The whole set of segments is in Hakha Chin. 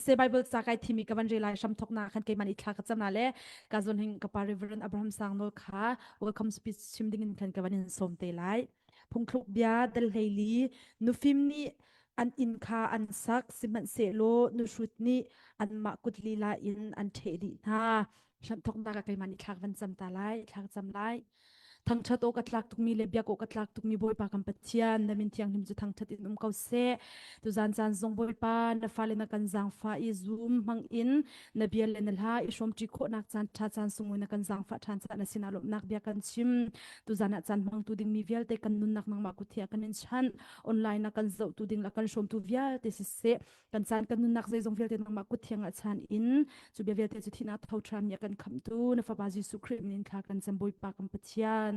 Siseh Bible ca kai thimi ka van rel lai hram thokna khan keimah nih thla ka cam la le ka zawn hin ka pa Reverend Abraham Sang Nawl kha welcome speech chim ding in khan ka van in sawm te lai. Phungthluk bia dal hleili nufim nih an inn kha an sak sihmanhsehlaw nuhrut nih anmah kut lila in an ṭheh dih hna. Hramthoknak ah keimah nih thlak van cam ta lai, thlak cam lai. Thangṭhat awk a tlak tukmi le biak awk a tlak tukmi Bawipa kan Pathian, na min thianghlim cu thangṭhat in um ko seh. Tuzan caan zong Bawipa, na fale na kan zaangfah i Zoom hmang in na bia le na hla i hrawmṭi khawhnak caan ṭha caan sunglawi na kan zaangfah ṭhan caah na sinah lawmhnak bia kan chim. Tuzan ah caan hmangtu dingmi vialte kan nunnak nangmah kut he a kan in chanh. Online ah kan zohtu ding le kan hrawmtu vialte siseh, kan caan kan nunnak zeizong vialte nangmah kut thiang ah chan in cu bia vialte cu thihnak tho ṭhan mi a kan khamhtu na fapa Jesuh Khrih min in thla kan cam Bawipa kan Pathian.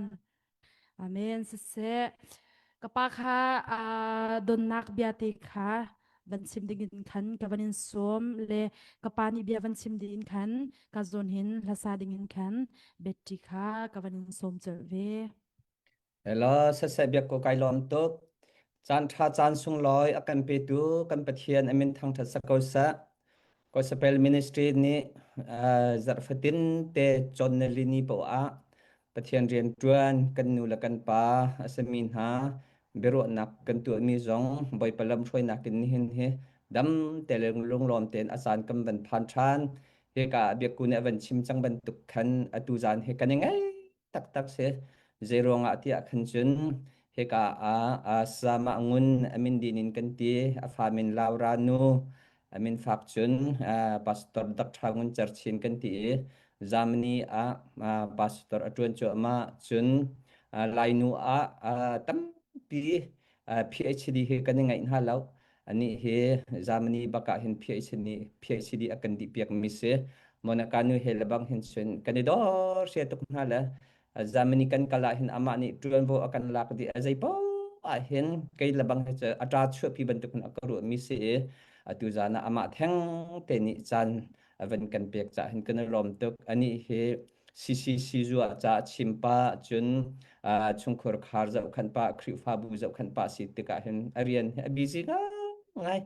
Amen. Siseh ka pa kha donnak bia te kha van chim ding in khan ka van in sawm le ka pa nih bia van chim ding in khan ka zawn hin hlasa ding in khan Betty kha ka van in sawm colh ve. Hello, saseh biak ko kai lawm tuk. Caan ṭha caan sunglawi a kan petu kan Pathian a min thangṭhat sak ko seh. Gospel Ministry nih zarhfatin te cawn na lini poah ah Pathian rian ṭuan kan nu le kan pa a simi hna biaruahnak kan tuahmi zong Bawipa lamhruainak in nihin hi dam te le lunglawm tein a caan kan van phan ṭhan. Hika ah biakku nih a van chim cang bantuk khan atu zaan hi kan i ngaih taktak si. Zeiruangah tiah khan cun hika ah Sama Ngun a min din in kan ti, a fa min Laura nu, a min fak cun Pastor Dr. Ngun Cer Chin kan ti i Germany ah pastor a ṭuan cuahmah cun Lainu ah tampi PhD hi kan i ngaih hna lo. Anih hi Germany bak ah hin PhD PhD a kan dih piak mi si. Monica nu he lebang hin cun kan i dor sia tuk hna le Germany kan kal ah hin amah nih ṭuanvo a kan lak dih a zei poah ah hin kei lebang hi cu a ṭa chuahpi bantuk in a ka ruah mi si i atu zan ah amah theng te nih caan a van kan pek cah hin kan i lawm tuk. Anih hi CCC zuah ca chim pah cun chungkhur khar zohkhenh pah Khrihfabu zohkhenh pah si tikah hin a rian hi a busy ngai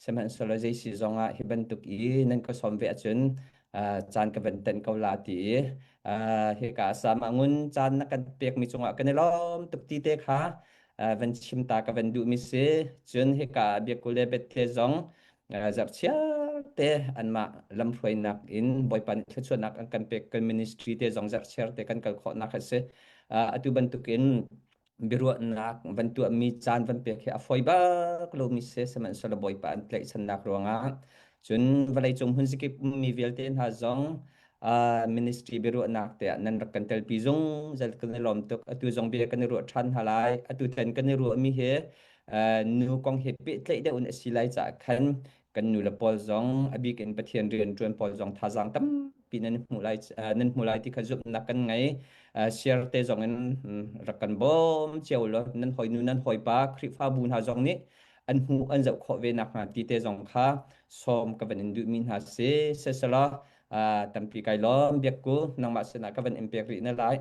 sihmanhsehlaw zei si zong ah hi bantuk i nan ka sawm ve ahcun caan ka van tenh ko la ti i hika sama ngun caan na kan pekmi cungah kan i lawm tuk ti te kha van chim ta ka van duhmi si cun hika biakul le bethle zong zarhchiar te anmah lamhruainak in Bawipa nih thluachuahnak an kan pek kan ministry te zong zarhchiar te kan kal khawhnak a si. Atu bantukin biaruahnak van tuahmi caan van pek hi a fawi bak lomi si sihmanhsehlaw Bawipa an tlaihchannak ruangah cun vawleicung hmunzikip ummi vialte hna zong ministry biaruahnak te ah nan rak kan telpi zungzal kan i lawm tuk. Atu zong bia kan i ruah ṭhan hna lai. Atu tan kan i ruahmi hi nu kong he pehtlaih deuh in a si lai caah khan kan nu le pawl zong a bik in Pathian rian ṭuan pawl zong thazaang tampi nan hmuh lai nan hmu lai ti kha zumhnak kan ngei. Share te zong in rak kan bawm cio law nan hawinu nan hawipa Khrihfabu hna zong nih an hmuh an zoh khawh ve nakhnga ti te zong kha sawm ka van in duhmi hna si. Siselaw tampi kai lawm biakku nangmah sinah ka van in pek rih na lai.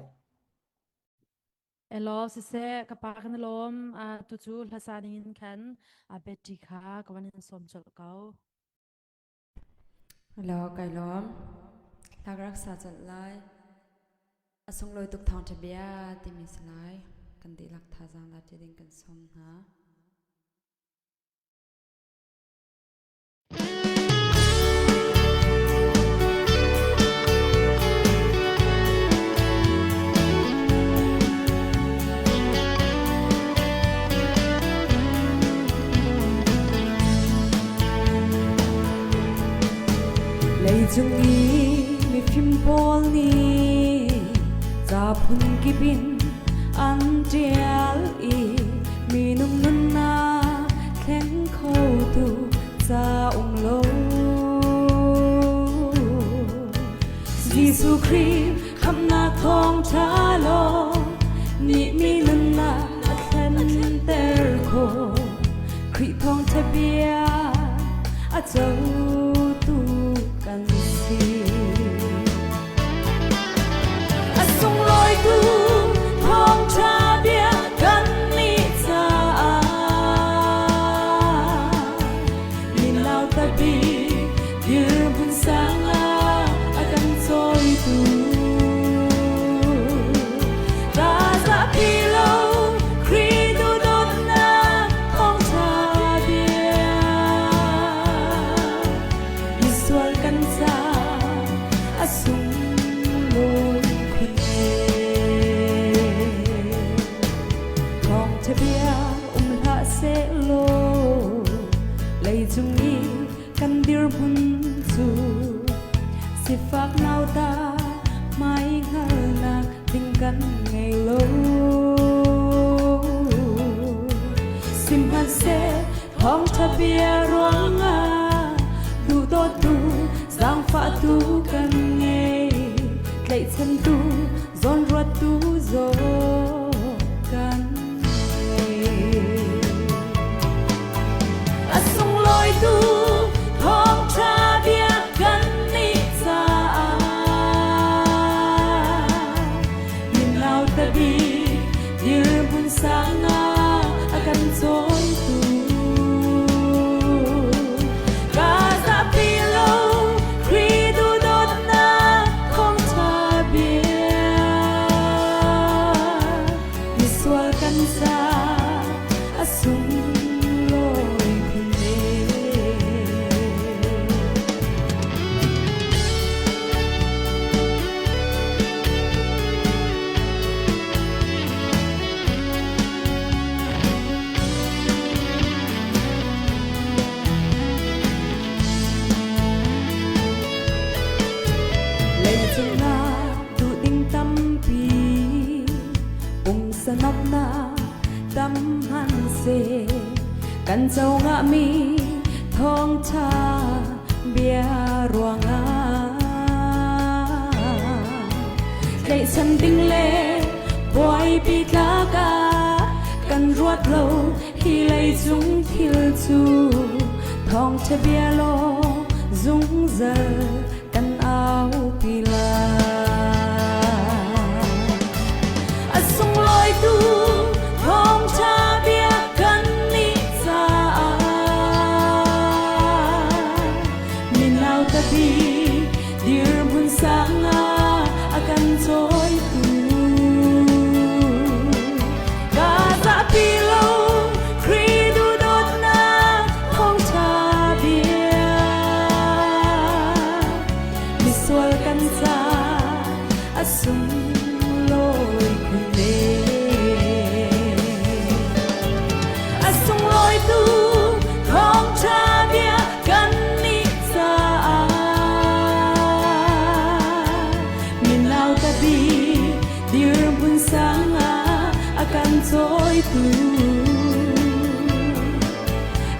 Elaw siseh ka pa kan lawm tu cu hlasa ding in khan Betty kha ka van in sawm colh ko. Hello, kai lawm. Hlak rak sa colh lai. A sunglawi tuk thawngṭha bia timi si lai. Kan dihlak thazaang la ṭi ding kan sawm hna. Leicung i mifim pawl nih ca phunkip in an ṭial i minung nunnak thleng khotu ca um lo. Jesuh Khrih khamhnak thawngṭha law nih mi nunnak a thlenter khawh. Khrih thawngṭha bia a cotu kan si. A sunglawi tu thawngṭha bia kan nih caah minau tabi. bia um hlah sehlaw leicung i kan dirhmun cu sifak nauta hmai hngalnak ding kan ngei lo. Sihmanhseh thawngṭha bia ruangah duhdawtu zaangfahtu kan ngei tlaihchantu zawnruattu zaw kan ngei. A sunglawi tu thawngṭha bia kan nih caah minau tabi dirhmun sang ah a kan cawitu. Ka zahpi lo Khrih duhdawtnak thawngṭha bia misual kan ca a sunglawi khun ve. Leicung ah duh ding tampi pumsa nuamhnak tam hmanhseh kan co ngahmi thawngṭha bia ruangah tlaihchan ding le buaipi tlak ah kan ruat lo hi leicung thil cu thawngṭha bia law zungzal kan aupi lai. A sunglawi tu thawngṭha bia kan nih caah minau tapi dirhmun sang ah a kan cawitu. Ka zahpi lo Khrih duhdawtnak thawngṭha bia misual kan ca a sunglawi khun ve. A sunglawi tu thawngṭha bia kan nih caah minau tabi dirhmun sang ah a kan cawitu.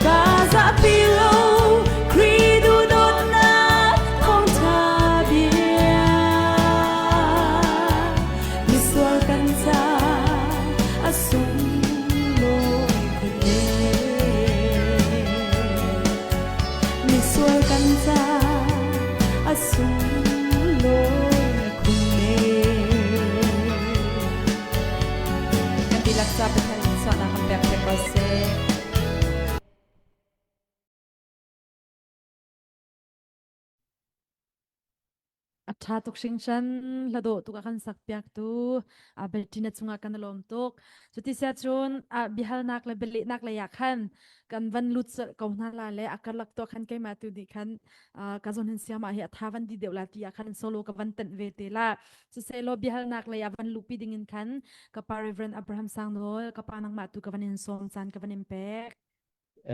Ka zahpi lo Khrih duhdawtnak thawngṭha bia misual kan ca a sunglawi khun ve. Misual kan ca a sunglawi khun ne. Kan dihlak ca Pathian suahnak kan pek piak ko seh. A ṭha tuk hringhran hladawh tuk a kan sak piak tu a Bettina cungah kan lawm tuk. Cuti sia cun a biahalnak le bialehnak lei ah khan kan van lut ko hna la le a karlak to khan keimah tu nih khan ka zon hin siama hi a tha van di deuh la ti ah khan solo ka van tenh ve te la. Siselaw biahalnak lei ah van luhpi ding in khan ka pa Reverend Abraham Sangnawl ka pa nangmah tu ka van in sawm caan ka van in pek.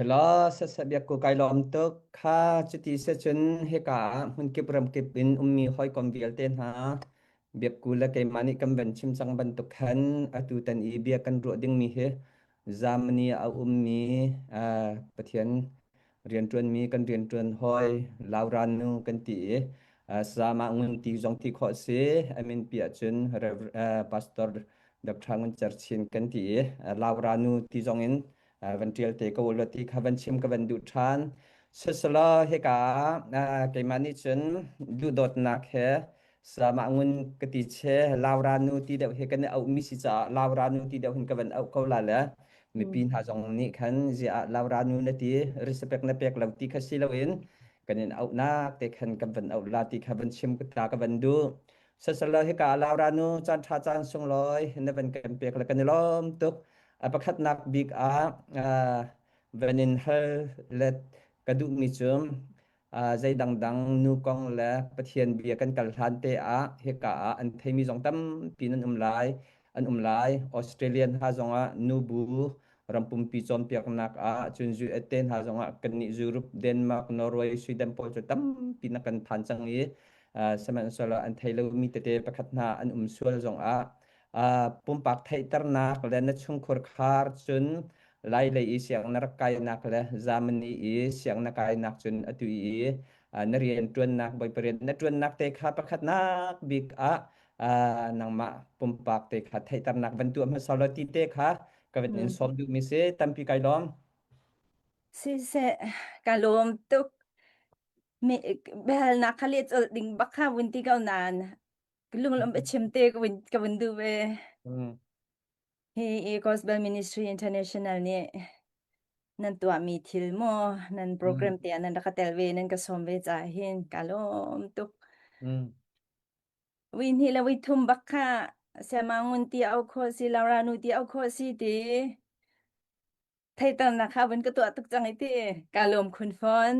Ela sasa biak ku kai lawm tuk kha cuti se cun hika ah hmunkip ramkip in ummi hawikom vialte hna biak ku le keimah nih kan van chim cang bantuk khan atu tan i bia kan ruah dingmi hi Germany a ummi Pathian rianṭuanmi kan rianṭuan hawi Laura nu kan ti i Sama Ngun ti zong ti khawh si amin pi ahcun Pastor Dr. Ngun Cer Chin kan ti i Laura nu ti zong in van ṭial te ko ulaw ti kha van chim ka van duh ṭhan. Siselaw hika ah keimah nih cun duhdawtnak he Sama ngun ka ti che Laura nu ti deuh he kan i auhmi si caah Laura nu ti deuh hin ka van auh ko la le mipi hna zong nih khan ziah Laura nu na ti respect na pek lo ti kha si loin kan in auhnak te khan kan van auh la ti kha van chim ta ka van duh. Siselaw hika Laura nu caan ṭha caan sunglawi na van kan pek le kan i lawm tuk. A pakhatnak bik ah van in hal le ka duhmi cu zei dangdang nu kong le Pathian bia kan kal hlan te ah hika ah an theimi zong tampi nan um lai an um lai Australian ha zong ah nu bu. Ram pumpi cawnpiaknak ah cun US te hna zongah kannih Europe, Denmark, Norway, Sweden pawl cu tampi na kan phan cang i sihmanhsehlaw an thei lomi tete pakhat hna an um sual zongah pumpak theihternak le na chungkhur khar cun Lai lei i siang na rak kainak le Germany i siang na kainak cun atu i na rian ṭuannak Bawipa rian na ṭuannak te kha pakhatnak bik ah nangmah pumpak te kha theihternak van tuah hmasa law ti te kha ka van in sawm duhmi si tampi kai lawm. Siseh, ka lawm tuk. Mi biahalnak kha leh colh ding bak kha vun ti ko nain lunglawmh biachim te ka vun ka vun duh ve. Hi Gospel Ministry International nih nan tuahmi thil maw nan program te ah nan rak ka tel ve nan ka sawm ve caah hin ka lawm tuk. Vui hnih le vui thum bak kha Siamangun ti au khawh si Laura nu ti au khawh si ti theihternak kha vun ka tuah tuk cang i ti ka lawm khun fawn.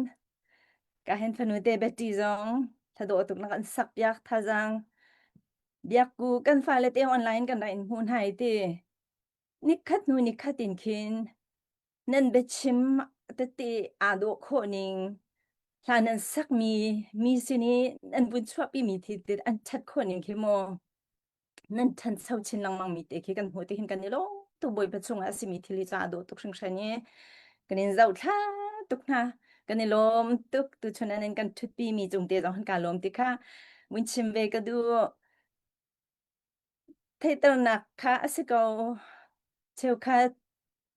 Ka hen fanu te Betty zong thadawh tuk nak an sak piak thazang biakku kan fale te online kan ra in hmuh hna i ti nikhat hnu nikhat in khin nan biachim tete aa dawh khawh ning hla nan sakmi mi sin i nan vun chuahpi mi thil te an ṭhat khawh ning khi maw nan ṭhancho chin lengmang mi te khi kan hmuh ti hin kan i lawm tuk Bawipa chungah a simi thil hi ca dawh tuk hringhran i kan in zohthla tuk hna kan i lawm tuk tuchun an in kan ṭhutpi mi cung te zong han ka lawm ti kha vun chim ve ka duh Theihternak kha a si ko. Cheukhat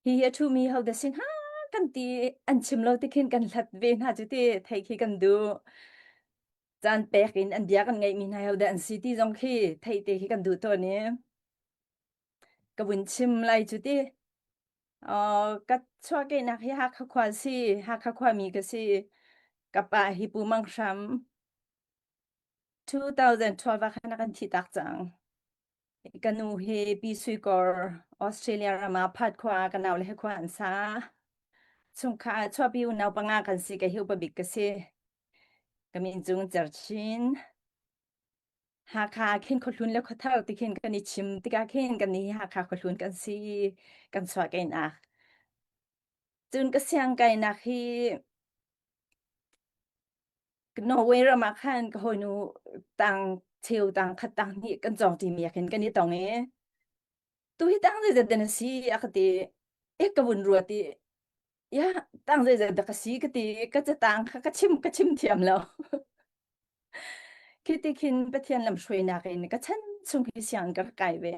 hihi a ṭhumi hodah si hnga kan ti an chim lo ti khin kan hlat ve hna cu ti theih khi kan duh. Caan pek in an bia kan ngeihmi hna hodah an si ti zong khi theih te khi kan duh tawn i ka vun chim lai cu ti. Uh, ka chuahkehnak hi Hakha khua si, Hakha khuami ka si. Ka pa hi Pu Mang Hram. 2012 ah khan a kan thihtak cang. Ka nu hi Pi Sui Kor, Australia ram ah Perth khua ka nau le he khua an sa. Chungkhar chuahpi unau panga kan si, ka hi upa bik ka si. Ka min cung Cer Chin. Hakha khin khuahlun le khuathar ti khin kan i chim tikah khin kan ni Hakha khuahlun kan si, kan chuahkehnak. Cun ka siang kainak hi Norway ram ah khan ka hawinu tang cheu tang khat tang hnih kan cawng ṭimi ah khin kan i tong i tu hi tang zeizat den a si a ka ti i ka vun ruat i ya tang zeizat dah ka si ka ti ka catang kha ka chim ka chim thiam lo khi ti khin Pathian lamhruainak in ka chan chung hi siang ka rak kai ve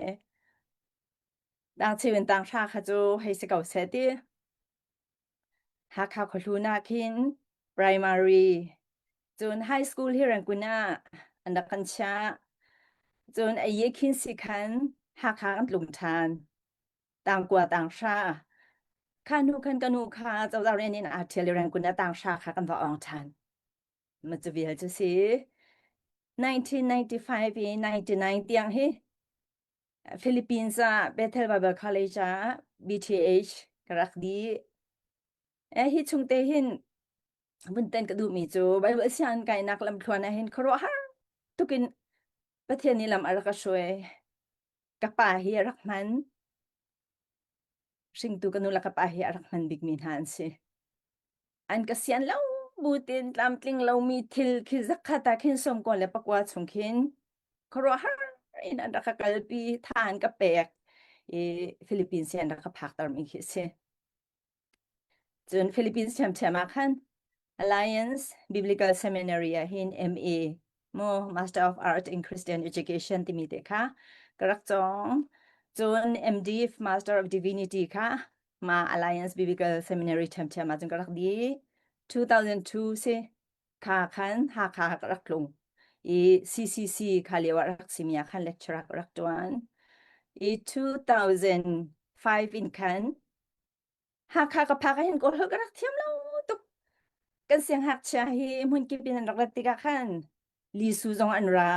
tang cheu in tang hra kha cu hei si ko seh ti Hakha khuahlun ah khin primary cun high school hi Rangoon ah an rak kan chiah. Cun aye khin si khan Hakha kan tlung ṭhan. Tangkua tanghra. Kha hnu khan ka nu kha cozah rian in aa ṭhial i Rangoon ah tanghra kha kan va awng ṭhan. Ma cu vial cu si. 1995 i 99 tiang hi Philippines ah Bethel Bible College ah BTH ka rak dih. Eh, hi chung te hin vun ten ka duhmi cu Bible sianginn kainak lamthluan ah hin khuaruahhar tukin Pathian nih lam a rak ka hruai. Ka pa hi a rak hman. Hringtu ka nu le ka pa hi a rak hman bikmi hna an si. An ka sian lo butin tlamtling lomi thil khi zakhat ah khin sawmkua le pakua chung khin khuaruahhar in an rak ka kalpi tha an ka pek i Philippines hi an rak ka phaktermi khi a si. Cun Philippines ṭhiamṭhiam ah khan Alliance Biblical Seminary ah hin MA mu Master of Art in Christian Education timi te kha ka rak cawng. Cun MD Master of Divinity kha ma Alliance Biblical Seminary ṭhiamṭhiam ah cun ka rak di. 2002 si kha khan Hakha ka rak tlung i CCC kha lio ah rak simi ah khan lecturer ka rak ṭuan. I 2005 in khan Hakha ka phak ah hin Kawl holh ka rak thiam lo tuk. Kan sianghngakchia hi hmunkip in an rak rat tikah khan Lisu zong an ra,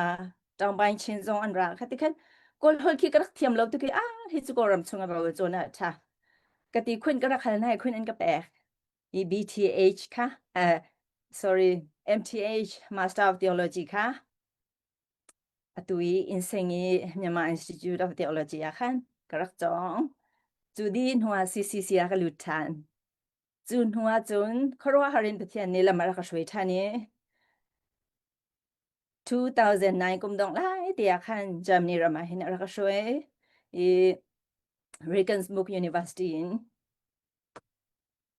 Ṭangbaing Chin zong an ra. Kha ti khan Kawl holh khi ka rak thiam lo tuk i ah hi cu Kawlram chung ah va cawn ah ṭha. Ka ti khun ka rak hal hna i khun an ka pek. I BTH kha, uh, sorry, MTH, Master of Theology kha atu i Insein i Myanmar Institute of Theology ah khan ka rak cawng. Cu di hnu ah CCC ah ka lut ṭhan. Cu hnu ah cun khuaruahhar in Pathian nih lam a rak ka hruai ṭhan i 2009 kum dongh lai te ah khan Germany ram ah hin a rak ka hruai i Regensburg University in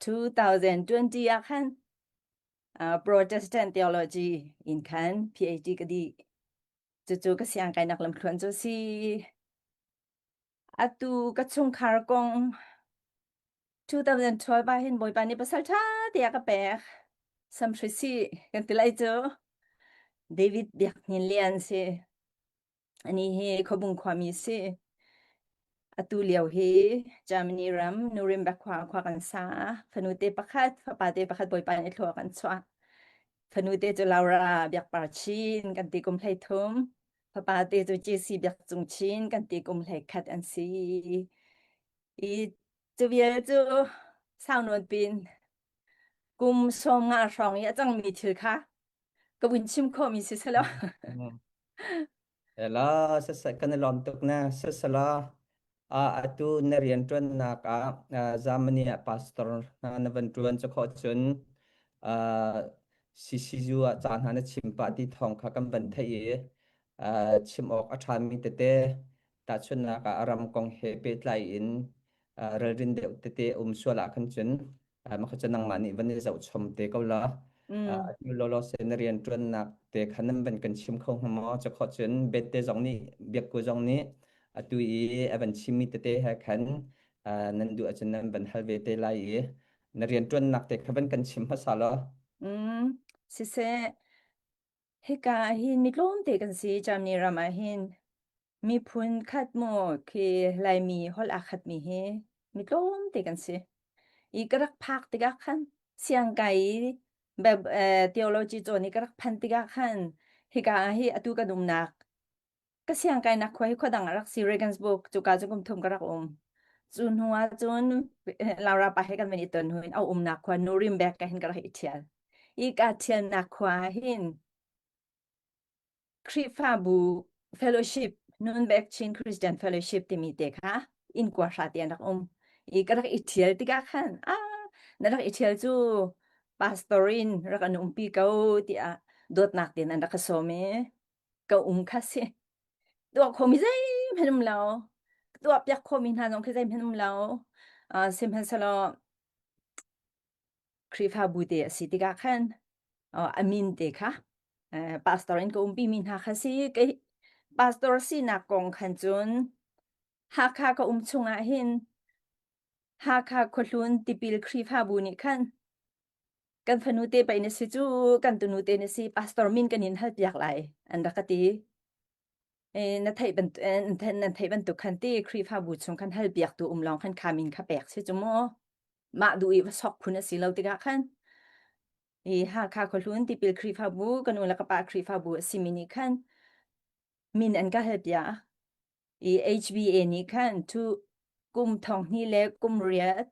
2020 ah khan uh, Protestant theology in khan PhD ka dih. Cucu ka siang kainak lamthluan cu si. Atu ka chungkhar kong 2012 ah hin Bawipa nih pasal ṭha te a ka pek. Samhri si kan ti lai cu. David Biak Hnin Lian si. Ani hi Khuabung khuami si. Atu lio hi Germany ram Nuremberg khua khua kan sa. Fanu te pakhat, fapa te pakhat Bawipa nih thlua kan chuah. Fanu te cu Laura Biak Par Chin kan ti kum 13. Fapa te cu JC Biak Cung Chin kan ti kum 11 an si. I cu vial cu sau nawn pin kum 50 hrawng i a cangmi thil kha ka vun chim khawhmi si selaw. Ela sasai kan i lawm tuk na sasala a atu na rian ṭuannak ah Germany ah pastor hna na van ṭuan cu khawh cun CCU ah ca hna na chim pah ti thawng kha kan van theih i chim awk a ṭhami tete tahchunhnak ah a ram kong he pehtlai in ralrin deuh tete um sual ah khan cun mah kha cu nangmah nih van i zohchom te ko la. Atu lawlaw se na rian ṭuannak te kha nan van kan chim kho hnga maw? Cu khawh cun bette zong nih biakku zong nih atu i a van chimmi tete he khan nan duh ahcun nan van hal ve te lai i na rian ṭuannak te kha van kan chim hmasa law. Mm, siseh, hika ah hin mi tlawmte kan si Germany ram ah hin Miphun khat maw khi Laimi holh aa khatmi hi mi tlawmte kan si. I ka rak phak tikah khan siangkai i theology cawn i ka rak phan tikah khan hika ah hi atu kan umnak ka siangkainak khua hi khua dang ah rak si Regensburg cuka cu kum thum ka rak um. Cu hnu ah cun Laura pa he kan van i ton hnu in a umnak khua Nuremberg ka hin ka rak i ṭhial. I ka ṭhialnak khua ah hin Khrihfabu fellowship Nunbek Chin Christian Fellowship timi te kha inn kua hra te an rak um. I ka rak i ṭhial tikah khan ah na rak i ṭhial cu pastor in rak an umpi ko tiah dawtnak tein an rak ka sawm i ka um kha si. Tuah khomi zeihmanh um lo. Tuah piak khomi hna zong khi zeihmanh um lo. Uh, sihmanhsehlaw Khrihfabu te a si tikah khan a min te kha pastor in ka umpi mi hna kha si kei pastor sinak kong khan cun Hakha ka um chungah hin Hakha khuahlun tipil Khrihfabu nih khan kan fanu te pei na si cu kan tunu te na si pastor min kan in hal piak lai an rak ka ti na theih bantuk nan theih bantuk khan ti Khrihfabu chung khan hal piak tu um lawng khan kha min kha pek si cu mu mah duh i va sok phun a si lo tikah khan i Hakha khuahlun tipil Khrihfabu kan u le ka pa Khrihfabu a simi nih khan min an ka hal piak i HBA nih khan thu kum thong hnih le kum riat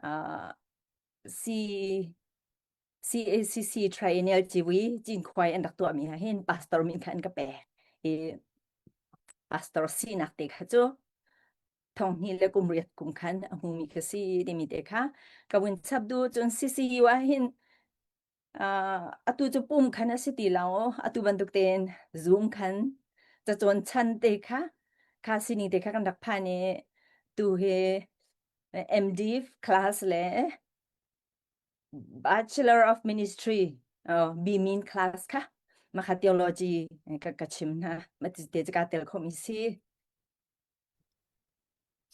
uh, C CACC Triennial Civui Cinkhua an rak tuahmi ah hin pastor min kha an ka pek i pastor sinak te kha cu thong hnih le kum riat kum khan a hmumi kha si timi te kha ka vun chap du cun CCU ah hin atu cu pum khan a si ti lo atu bantuk tein Zoom khan cacawn chan te kha kha sining te kha kan rak phan i tu hi MD class le Bachelor of Ministry uh, B-Min class kha makha theology ka ka chim hna ma ti te ka tel khomi si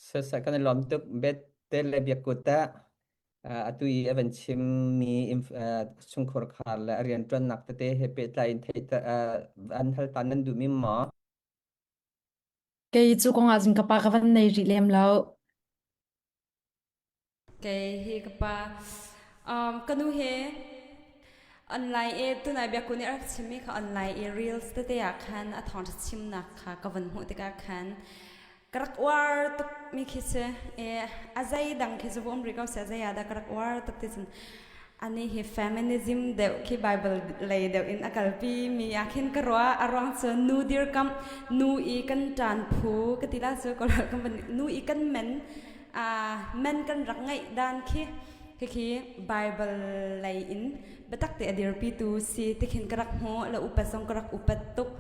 Sasa kan i lawm tuk bet te le biak kut ah atu i a van chimmi chungkhur khar le a rianṭuannak tete he pehtlai in theih an hal ta nan duhmi maw? Kei cu kong ah cun ka pa ka van nei rih lem lo. Kei hi ka pa um, ka nu he online i tunai biakku nih a rak chimmi kha online i reels tete ah khan a thawngṭha chimnak kha ka vun hmuh tikah khan ka rak uar tuk mi khi si i a zei dang khi cu um rih ko seh a zei ah dah ka rak uar tuk ti cun ani hi feminism deuh khi Bible lei deuh in a kalpi mi ah khin ka ruah a ruang cu nu dirkamh nu i kan ṭan phu ka ti la cu nu i kan men. Men kan rak ngeih dan khi khikhi Bible lei in biatak te a dirpitu si tikhin ka rak hmu le upat zong ka rak upat tuk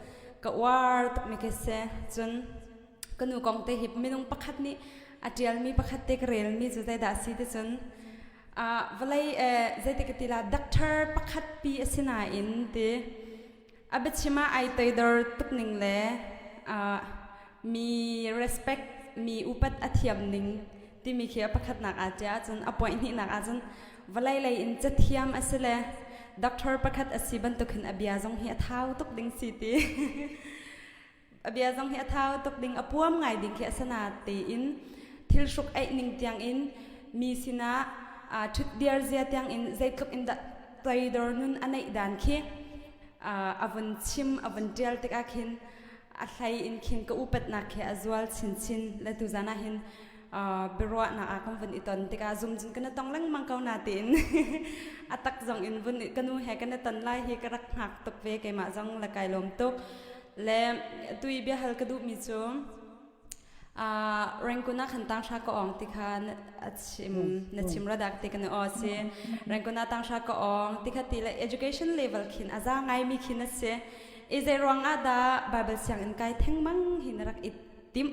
ka uar tuk mi khi si. Cun ka nu kong te hi minung pakhat nih a ṭialmi pakhat te ka relmi cu zeidah a si ti cun vawlei zeiti ka ti la doctor pakhat pi a si nain ti a biachim ah ai toidor tuk ning le mi respect mi upat a thiam ning timi khi a pakhatnak aa tia ahcun a point hnihnak ahcun vawlei lei in cathiam a si le doctor pakhat a si bantuk hin a bia zong hi a thau tuk ding si ti. A bia zong hi a thau tuk ding, a puam ngai ding khi a si na tein thil hruk eih ning tiang in mi sinah ṭhutdir zia tiang in zeitluk in dah toidor nun a neih dan khi a vun chim a vun ṭial tikah khin a hlei in khin ka upatnak khi a zual chinchin le tuzan ah hin biaruahnak ah kan vun i ton tikah zum cun kan i tong lengmang ko na tiin a tak zong in vun ka nu he kan i ton lai hi ka rak hngak tuk ve keimah zong le kai lawm tuk. Le tui biahal ka duhmi cu Rangoon ah khan tanghra ka awng ti kha a chim na chim radak ti kan aw si Rangoon ah tanghra ka awng ti kha ti le education level khin a za ngaimi khin a si i zei ruang ah dah Bible sianginn kai thengmang hi na rak i timh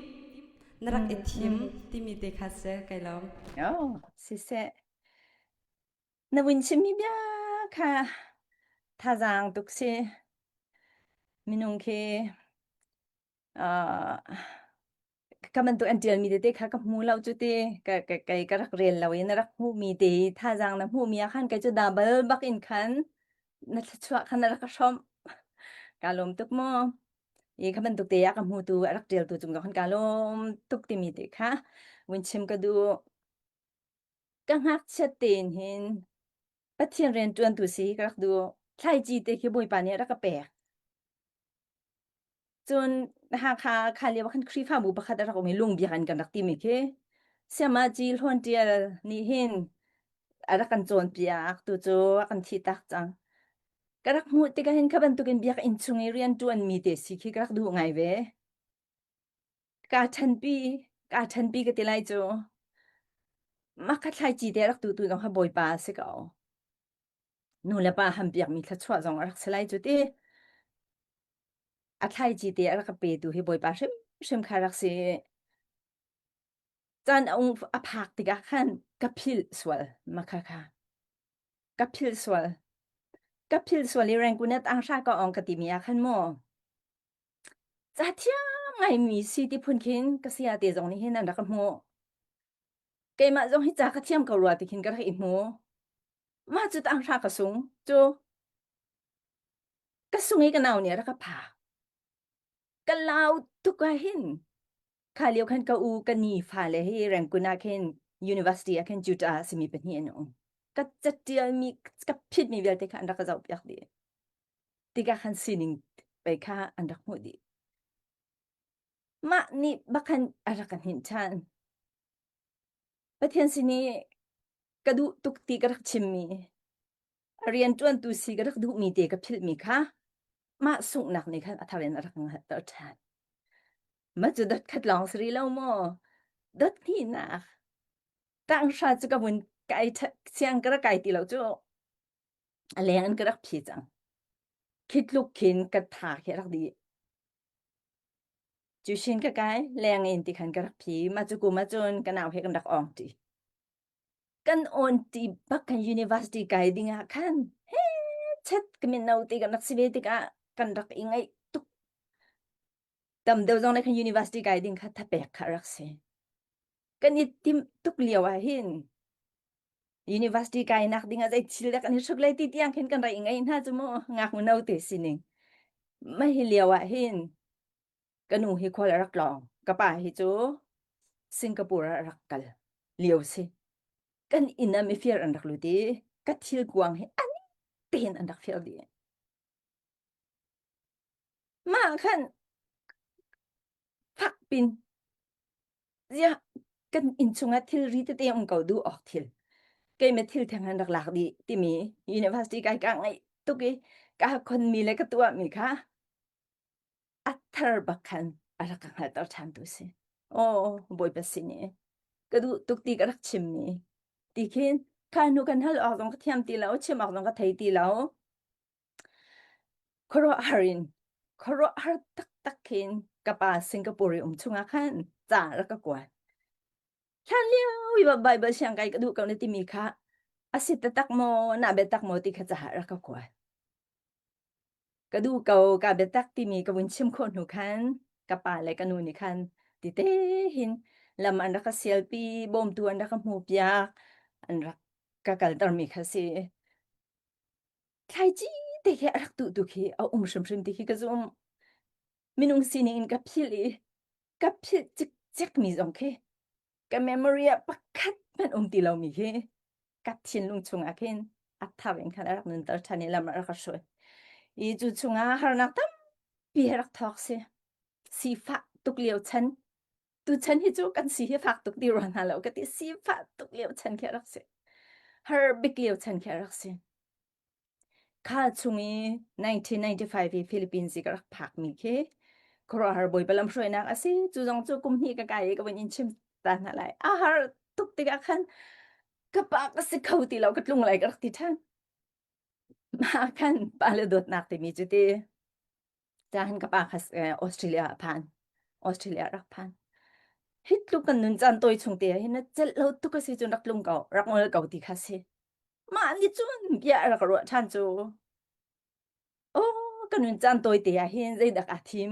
na rak i thim timi te kha si kai lawm. Oh, siseh. Na vun chimmi bia kha thazaang tuk si. Minung khi uh, ka bantuk an ṭialmi tete kha ka hmu lo cu ti ka ka kei ka rak rel lo i na rak hmuhmi te thazaang na hmuhmi ah khan kei cu double bak in khan na thluachuah khan na rak ka hrawmh. Kaa lawm tuk mu. I kha bantuk te ah ka hmutu a rak ṭialtu cung khan kaa lawm tuk timi te kha vun chim ka duh. Ka ngakchiat tein hin Pathian rianṭuantu si ka rak duh. Thlaici te khi Bawipa nih a rak ka pek. Cun Hakha kha lio ah khan Khrihfabu pakhat a rak um i Lungbiak in kan rak timi khi Siamaci Hlawn Ṭial nih hin a rak kan cawnpiak tu cu a kan thih tak cang. Ka rak hmuh tikah hin kha bantukin biakinn chung i rianṭuanmi te si khi ka rak duh ngai ve. Kaa ṭhenpi, kaa ṭhenpi ka ti lai cu. Mah kha thlaici te a rak tutu zong kha Bawipa a si ko. Nu le pa hampiakmi thluachuah zong a rak si lai cu ti. A thlaici te a rak ka petu hi Bawipa hrimhrim kha rak si. Caan a ung a phak tikah khan ka philh sual mah kha kha. Ka philh sual. Ka philh sual i Rangoon ah tanghra ka ong ka timi ah khan mu. Ca thiam ngaimi si ti phun khin ka saya te zong nih hin an rak ka hmuh. Keimah zong hi ca ka thiam ko rua ti khin ka rak i hmu. Mah cu tanghra ka sung cu ka sung i ka nau nih a rak ka phak. Ka lau tuk ah hin kha lio khan ka u ka ni fale hi Rangoon ah khin university ah khin Juta simi pahnih an um. Ka catialmi ka phitmi vialte kha an rak ka zoh piak dih. Tikah khan sining pei kha an rak hmuh dih. Mah nih bak khan a rak ka hninh ṭhan. Pathian sin i ka duh tuk ti ka rak chimmi, a rianṭuantu si ka rak duhmi te ka philhmi kha mah sunghnak nih khan a thar in a rak hngalhter ṭhan. Mah cu dot khat lawng si rih lo maw? Dot hnihnak. Tanghra cu ka vun kai siang ka rak kai ti lo cu. A leng in ka rak phi cang. Khi tluk khin ka tha khi a rak dih. Cu shin ka kai leng in ti khan ka rak phi. Mah cu kum ahcun ka nau he kan rak ong ṭi. Kan on ṭi bak kan university kai ding ah khan he chet ka mino ti kan rak si ve tikah kan rak i ngaih tuk. Tam deuh zong nih khan university kai ding kha thapek kha rak si. Kan i timh tuk lio ah hin University kainak ding ah zei thil dah kan i hruk lai ti tiang khin kan rak i ngeih hna cu mu ngaknu no te sining. Mah hi lio ah hin ka nu hi khual a rak tlawng. Ka pa hi cu Singapore ah a rak kal lio si. Kan inn ah mifir an rak lut i ka thil kuang hi an tein an rak fir dih. Mah khan fak pin Ziah kan inn chungah thilri tete um ko duh awk thil. Keimah thil theng an rak lak dih timi university kai ka ngaih tuk i ka khonmi le ka tuahmi kha a thar bak khan a rak ka hngalhter ṭhan tu si. Aw Bawipa sin i. Ka duh tuk ti ka rak chimmi. Ti khin kha hnu kan hal awk zong ka thiam ti lo, chim awk zong ka thei ti lo. Khuaruahhar in khuaruahhar taktak khin ka pa Singapore i um chungah khan ca rak ka kuat. Hlan lio i Bible siang kai ka duh ko na timi kha a si taktak maw, na biatak maw ti kha ca rak ka kuat. Ka duh ko, ka biatak timi ka vun chim khawh hnu khan ka pa le ka nu nih khan tite hin lam an rak ka sialpi, bawmtu an rak ka hmu piak, an rak ka kaltermi kha si. Thlaici te khi a rak tuhtu khi a um hrimhrim ti khi ka zum. Minung sining in ka philh i ka philh cikcek mi zong khi ka memory ah pakhat hmanh um ti lomi khi ka thinlung chungah khin a thar in khan a rak nunter ṭhan i lam a rak ka hruai. I cu chungah harnak tampi a rak thawk si. Sifah tuk lio chan tu chan hi cu kan si hi fak tuk ti rua hna lo ka ti sifah tuk lio chan khi a rak si. Har bik lio chan khi a rak si. Kha chung i 1995 i Philippines i ka rak phakmi khi khuaruahhar Bawipa lamhruainak a si. Cu zong cu kum hnih ka kai i ka vun in chim ta hna lai. A har tuk tikah khan ka pa ka si kho ti lo ka tlung lai ka rak ti ṭhan. Mah khan pa le dawtnak timi cu ti cahan ka pa kha Australia ah phan. Australia rak phan. Hi tluk kan nun caan tawi chung te ah hin na celh lo tuk a si cun rak tlung ko, rak ngol ko ti kha si. Mah nih cun bia a rak ruah ṭhan cu. Oh, ka nun caan tawi te ah hin zeidah kaa thim?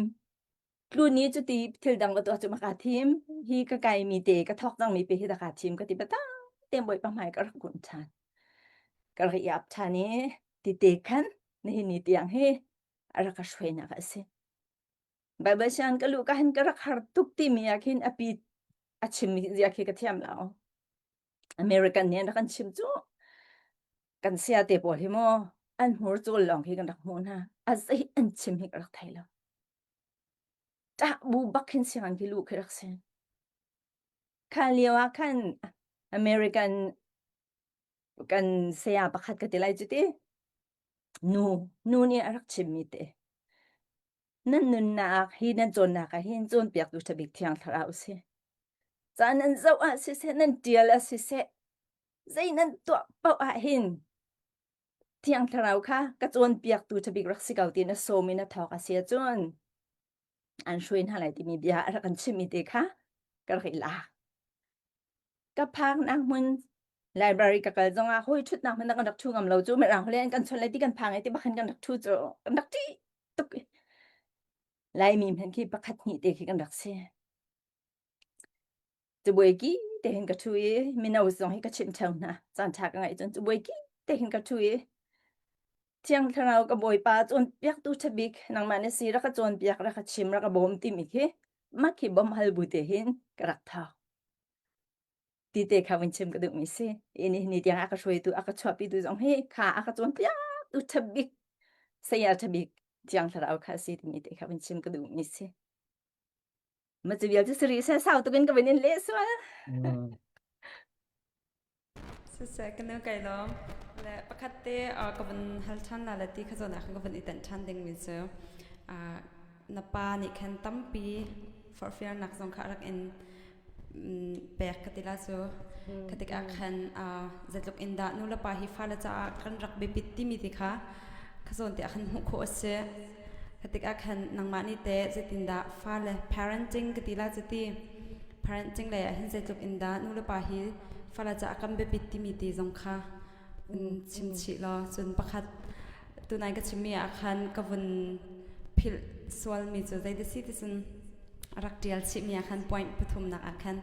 Tlun i cuti thil dang va tuah cu ma kaa thim? Hi ka kaimi te ka thawk cangmi pe hi dah kaa thim ka ti biatak tein Bawipa hmai ka rak kun ṭhan. Ka rak i ap ṭhan i ti te khan nihin ni tiang hi a rak ka hruainak a si. Baibal sian ka luh ka hin ka rak har tuk timi ah khin a pi a chim zia khi ka thiam lo. American nih an rak kan chim cu kan sia te pawl hi maw an hmur cul lawng khi kan rak hmuh hna a zei an chim hi ka rak thei lo ṭah bu bak khin sianginn khi luh khi rak si kha lio ah khan American kan saya pakhat ka ti lai cu ti nu nu nih a rak chimmi te Nan nunnak hi nan cawnnak ah hin cawnpiaktu ṭha bik Thiang Thlarau a si. Ca nan zoh ah siseh, nan ṭial ah siseh, zei nan tuah paoh ah hin Thiang Thlarau kha ka cawnpiaktu ṭha bik rak si ko tiin a sawm in a thawk a si ahcun an hruai hna lai timi bia a rak kan chimhmi te kha ka rak i lak. Ka phaknak hmun library ka kal zongah hawi ṭhutnak hmanh ah kan rak ṭhu ngam lo cu mirang holh in kan chawnh lai ti kan phang i ti bak khan kan rak ṭhu cu kan rak ṭih tuk. Laimi hmanh khi pakhat hnih te khi kan rak si. Cabuai ki te hin ka ṭhu i mino zong hi ka chimh ṭheo hna. Caan ṭha ka ngeih cun cabuai ki te hin ka ṭhu i Thiang Thlarau ka Bawipa cawnpiaktu ṭha bik nangmah na si rak ka cawnpiak rak ka chim rak ka bawm timi khi mah khi bawmh hal bu te hin ka rak thawk. Ti te kha vun chim ka duhmi si. I ni ni tiang a ka hruaitu a ka chuahpitu zong hi kha a ka cawnpiaktu ṭha bik saya ṭha bik Thiang Thlarau kha a si timi te kha vun chim ka duhmi si. Ma cu vial cu sari se sau tukin ka vun in leh sual. Mm. Siseh ka nu kai lawm. Le pakhat te ka vun hal ṭhan la le ti kha zawn ah khan ka vun i tenh ṭhan dingmi cu na pa nih khan tampi forhfialnak zong kha a rak in pek ka ti la cu. Kha tikah khan zeitluk in dah nu le pa hi fale caah kan rak biapit timi ti kha kha zawn te ah khan hmuh khawh a si. Kha tikah khan nangmah nih teh zeitindah fale parenting ka ti la cu ti. Parenting lei ah hin zeitluk in dah nu le pa hi fale caah kan biapit timi ti zong kha chim chih law cun pakhat tunai ka chimmi ah khan ka vun philh sualmi cu zei si ti cun rak ṭial chihmi ah khan point pathumnak ah khan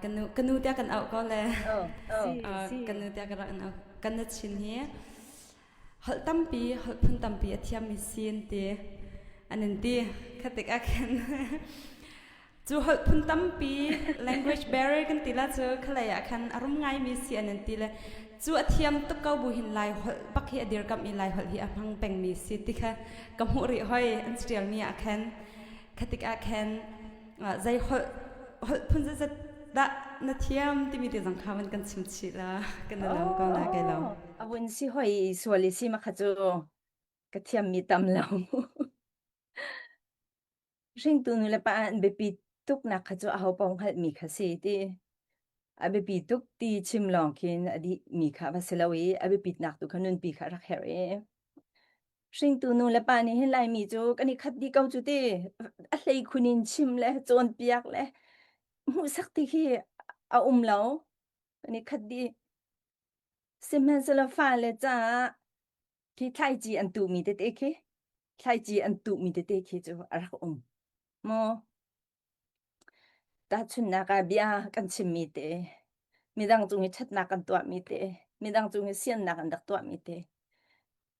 ka nu ka nu tiah kan auh ko le ka nu tiah ka rak an auh kan na chin hi holh tampi holh phun tampi a thiammi si an ti an in ti kha tik ah khan Cu holh phun tampi language barrier kan ti la cu khalei ah khan a rum ngaimi si an in ti le cu a thiam tuk ko bu hin lai holh bak hi a dirkamh i lai holh hi a hmang pengmi si ti kha ka hmuh rih hoi an ṭialmi ah khan khatik ah khan zei holh holh phun zeizat dah na thiam timi te zong kha van kan chim chih la kan na lam ko na kai lo A vun si hoi sual i si ma kha cu ka thiammi tam lo. Hringtu nulepa an biapit tuknak kha cu ahopaoh hngalhmi kha si ti. A biapi tuk ti chim lawng khin a dih mi kha va si lo i a biapitnak tu kha nunpi kha rak herh i hringtu nu le pa nih hin Laimi cu kan i khat dih ko cu ti a hlei khun in chim le cawnpiak le hmuhsak ti khi a um lo kan i khat dih sihmanhsehlaw fale caah khi thlaici an tuhmi tete khi thlaici an tuhmi tete khi cu a rak um maw Tahchunhnak ah bia kan chimmi te, midang cung i ṭhatnak kan tuahmi te, midang cung i siannak an rak tuahmi te.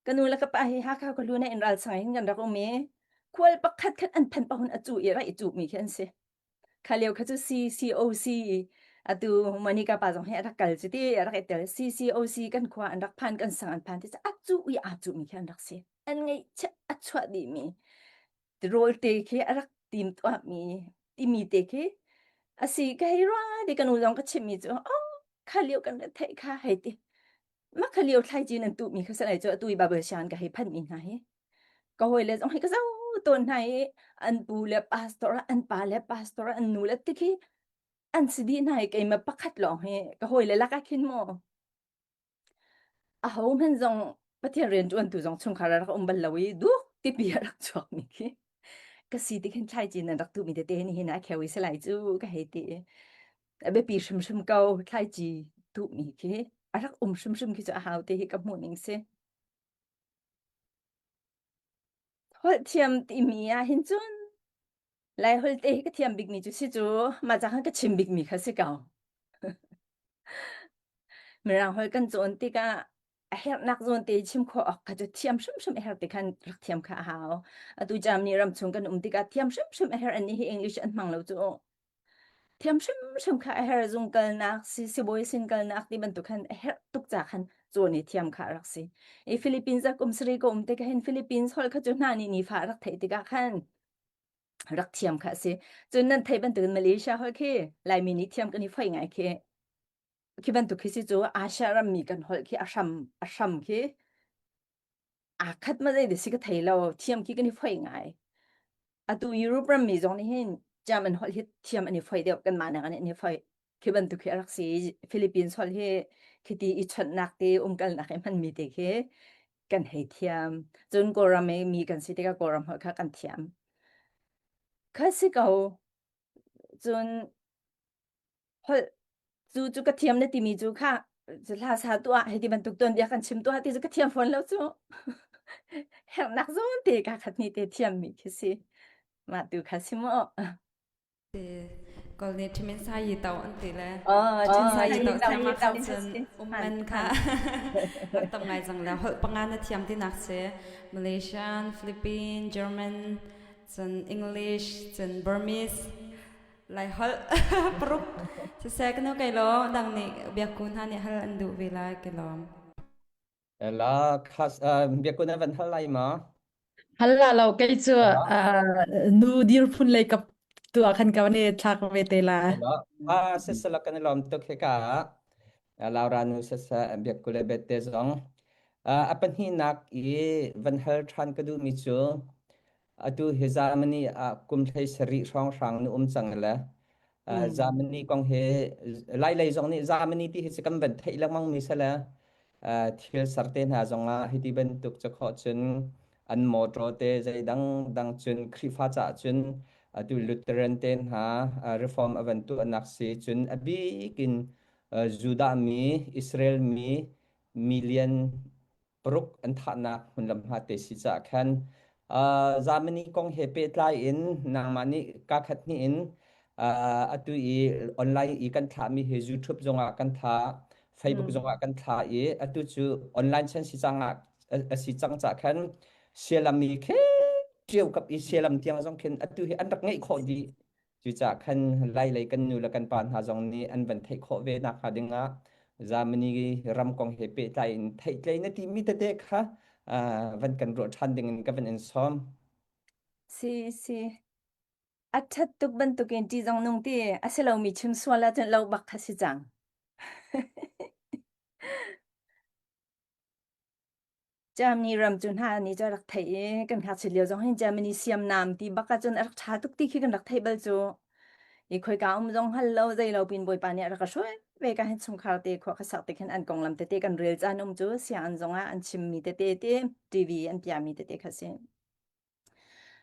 Ka nu le ka pa hi Hakha khuahlun ah in ralchang hin kan rak um i khual pakhat khat an phan pahun a cu i ra i cuhmi khi an si. Kha lio kha cu CCOC atu Monica pa zong hi a rak kal cu ti a rak i tel CCOC kan khua an rak phan kan sang an phan ti a cu i aa cuhmi khi an rak si. An ngeihchiah a chuah dihmi rawl te khi a rak tim tuahmi timi te khi a si ka hei rua ti ka nu zong ka chimmi cu oh kha lio kan rat theih kha hei ti ma kha lio thlai nan tuhmi kha sanai cu atu i Bible shan ka hei phan mi hna hi ka hawi le zong hi ka zo tawn hna i an pu le pastor an pa le pastor an nu le ti khi an si dih hna i keimah pakhat lawng hi ka hawi le lakah khin maw Ahohmanh zong Pathian rianṭuantu zong chungkhar ah rak um bal lo i duk tipi a rak chuakmi khi ka si ti khin thlaici nan rak tuhmi tete nih hin a kheu i si lai cu ka hei ti. A biapi hrimhrim ko thlaici tuhmi khi a rak um hrimhrim khi cu a hau ti hi ka hmuh ning si. Holh thiam timi ah hin cun Lai holh te hi ka thiam bikmi cu si cu mah ca khan ka chim bikmi kha si ko. Mirang holh kan cawn tikah a herhnak zawn te chim khawh awk kha cu thiam hrimhrim a herh ti khan rak thiam kha a hau. Atu Germany ram chung kan um tikah thiam hrimhrim a herh an nih hi English an hmang lo cu. Thiam hrimhrim kha a herh zung kalnak si sibawi sin kalnak ti bantuk khan a herh tuk ca khan cawn i thiam kha a rak si. I Philippines ah kum sarih ka um tikah hin Philippines holh kha cu hna nih nifa a rak theih tikah khan rak thiam kha a si. Cun nan theih bantukin Malaysia holh khi Laimi nih thiam kan i foih ngai khi. Khi bantuk khi si cu Asia rammi kan holh khi a hram a hram khi aa khat ma zei si ka thei lo thiam khi kan i foih ngai. Atu Europe rammi zong nih hin German holh hi thiam an i foih deuh kanmah nak an i foih. Khi bantuk khi a rak si. Philippines holh hi khiti i chawnhnak te umkalnak i hmanmi te khi kan hei thiam. Cun Kawlram i mi kan si tikah Kawlram holh kha kan thiam. Kha si ko. Cun holh cu cu ka thiam na timi cu kha hla sa tuah hei ti bantuk tuanbia kan chim tuah ti cu ka thiam fawn lo cu. Herhnak zawn te ka khat ni te thiam mi khi si. Mah tu kha si mu. Kawl nih ṭhimin sa yi to an ti le ṭhin sa yi to thiam ah khan cun umman kha rak tam ngai cang le holh panga na thiam tinak si Malaysian, Philippine, German, cun English, cun Burmese, Lai holh paruk siseh ka nu kai law dang nih biakku hna nih hal an duh ve lai ke lawm. La khas biakku na van hal lai ma? Hal la lo kei cu nu dir phun lei kap tu ah khan ka van i thlak ve te la. A sesala kan i lawm tuk hika Laura nu sasa biakku le bette zong a pahnihnak i van hal ṭhan ka duhmi cu atu hi Germany ah kum hlei sarih hrawnghrang nu um cang le Germany kong hi Lai lei zong nih Germany ti hi cu kan van theih lengmang mi sale thil ser te hna zongah hiti bantuk ca khawh cun an motor te zei dang dang cun Khrihfa caah cun atu Lutheran te hna reform a van tuahnak si cun a bik in Judah mi Israel mi million paruk an thahnak hmunlam hna te si caah khan Germany kong he pehtlai in nangmah nih ka khat hnih in atu i online i kan thlahmi hi YouTube zongah kan thlah Facebook zongah kan thlah i atu cu online chan si cang ah a si cang cah khan sialam i khe ṭio kap i sialam tiang zong khin atu hi an rak ngeih khawh dih Cucaah khan Lai lei kan nu le kan pa hna zong nih an van theih khawh ve nakhnga dingah Germany ram kong he pehtlai in theihtlei na timi tete kha van kan ruah ṭhan ding in ka van in sawm. Si si. A ṭhat tuk bantukin ṭih zong nung ti a si lomi chim sual ahcun lo bak kha si cang. Germany ram cu hna nih cu a rak theih i kan ngakchiat lio zong hin Germany siamnam ti bak ahcun a rak ṭha tuk ti khi kan rak theih bal cu. I khoika um zong hal lo zei lo pin Bawipa nih a rak ka hruai ve ka hin chungkhar te khua ka sak te khin an konglam tete kan rel caan um cu sianginn zong ah an chimmi tete te TV an piahmi tete kha si.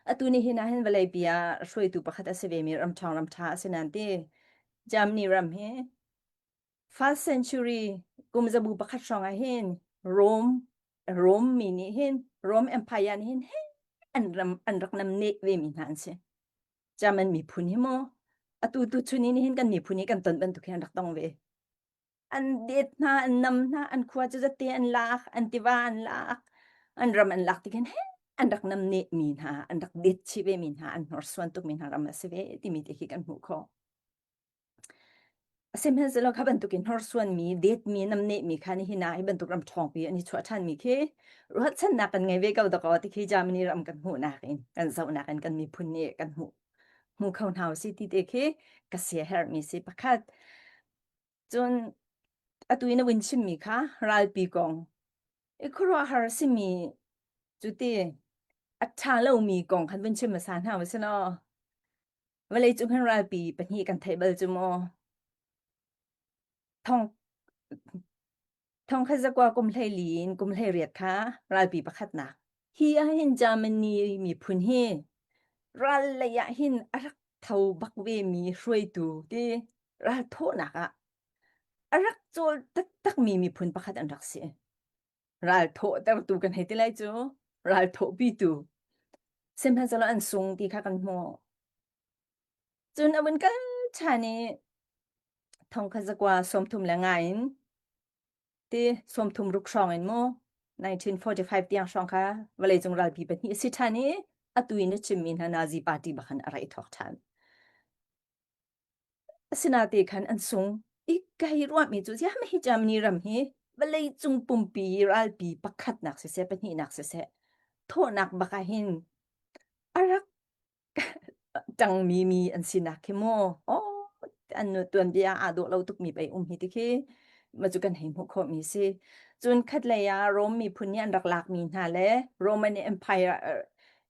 Atu ni hin ah hin vawleipi ah hruaitu pakhat a si vemi ramṭhawng ramṭha a si nain ti Germany ram hi first century kum zabu pakhat hrawng ah hin Rome Rome mi nih hin Rome Empire nih hin an ram an rak namneh vemi hna an si. German miphun hi mu atu tu chun ni hin kan miphun hi kan ton bantuk hi an rak tong ve. An det hna, an nam hna, an khua cu zate an lak, an tiva an lak, an ram an lak ti khin he an rak nam ne mi hna, an rak det chih ve mi hna, an hnorsuan tuk mi hna ram a si ve timi te khi kan hmuh khawh. Sihmanhsehlaw kha bantukin hnorsuan mi, det mi, namneh mi kha nihin ah hi bantuk ram ṭhawngpi an i chuah ṭhan mi khi ruahchannak kan ngei ve ko dakaw ti khi Germany ram kan hmuhnak in kan zohnak in kan miphun nih kan hmuh hmu kho hna usih ti te khi ka siaherhmi si pakhat. Cun atu in a vun chimmi kha ralpi kong i khuaruahhar a simi cu ti a ṭha lomi kong khan vun chim hmasa hna usih law vawleicung hin ralpi pahnih kan theih bal cu maw? Thong thongkhat zakua kum 14 in kum 18 kha ralpi pakhatnak. Hi ahhin Germany miphun hi ral lei ah hin a rak tho bak ve mi hruaitu ti ral thawhnak ah a rak cawl taktakmi miphun pakhat an rak si. Ral thawhtertu kan hei ti lai cu, ral thawhpitu. Sihmanhsehlaw an sung ti kha kan hmuh. Cun a vun kal ṭhan i thongkhat zakua 35 in ti 36 hrawng in mu 1945 tiang hrawng kha vawleicung ralpi pahnih a si ṭhan i atu in a chimmi hna Nazi party bak khan a ra i thawk ṭhan. Asinain khan an sung i ka hei ruahmi cu ziah hi Germany ram hi vawleicung pumpi ralpi pakhatnak siseh pahnihnak siseh thawhnak bak ah hin a rak ṭangmi mi an sinak khi mu aw an nu tuanbia aa dawh lo tukmi pei um hi ti khi ma cu kan hei hmuh khawhmi si. Cun khatlei ah Rome miphun nih an rak lakmi hna le Roman Empire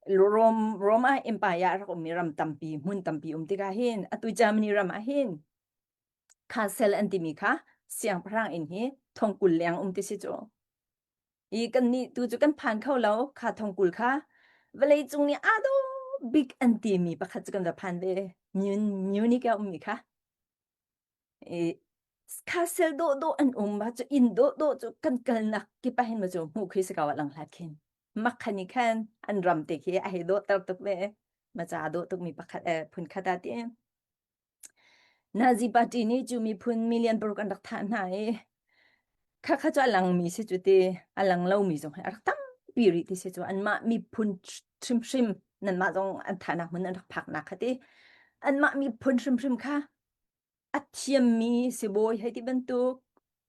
Rome Rome ah empire a rak ummi ram tampi hmun tampi um tikah hin atu Germany ram ah hin castle an timi kha siangpahrang inn hi thongkul leng um ti si cu. I kan nih tu cu kan phan kho lo kha thongkul kha vawlei cung nih aa dawh bik an timi pakhat cu kan va phan ve Munich a ummi kha. I castle dawh dawh an um ma cu inn dawh dawh cu kan kalnak kip ah hin ma cu hmuh khi si ko ah lang hlat khin. Makhan i khan an ram te khi a hei dawhter tuk ve. Ma ca dawh tukmi pakhat eh phun khat ah ti. Nazi party nih cu miphun million paruk an rak thah hna i khakha cu a langmi si cu ti a lang lomi zong hi a rak tampi rih ti si cu anmah miphun hrimhrim nanmah zong an thahnak hmun an rak phaknak kha ti anmah miphun hrimhrim kha a thiammi sibawi hei ti bantuk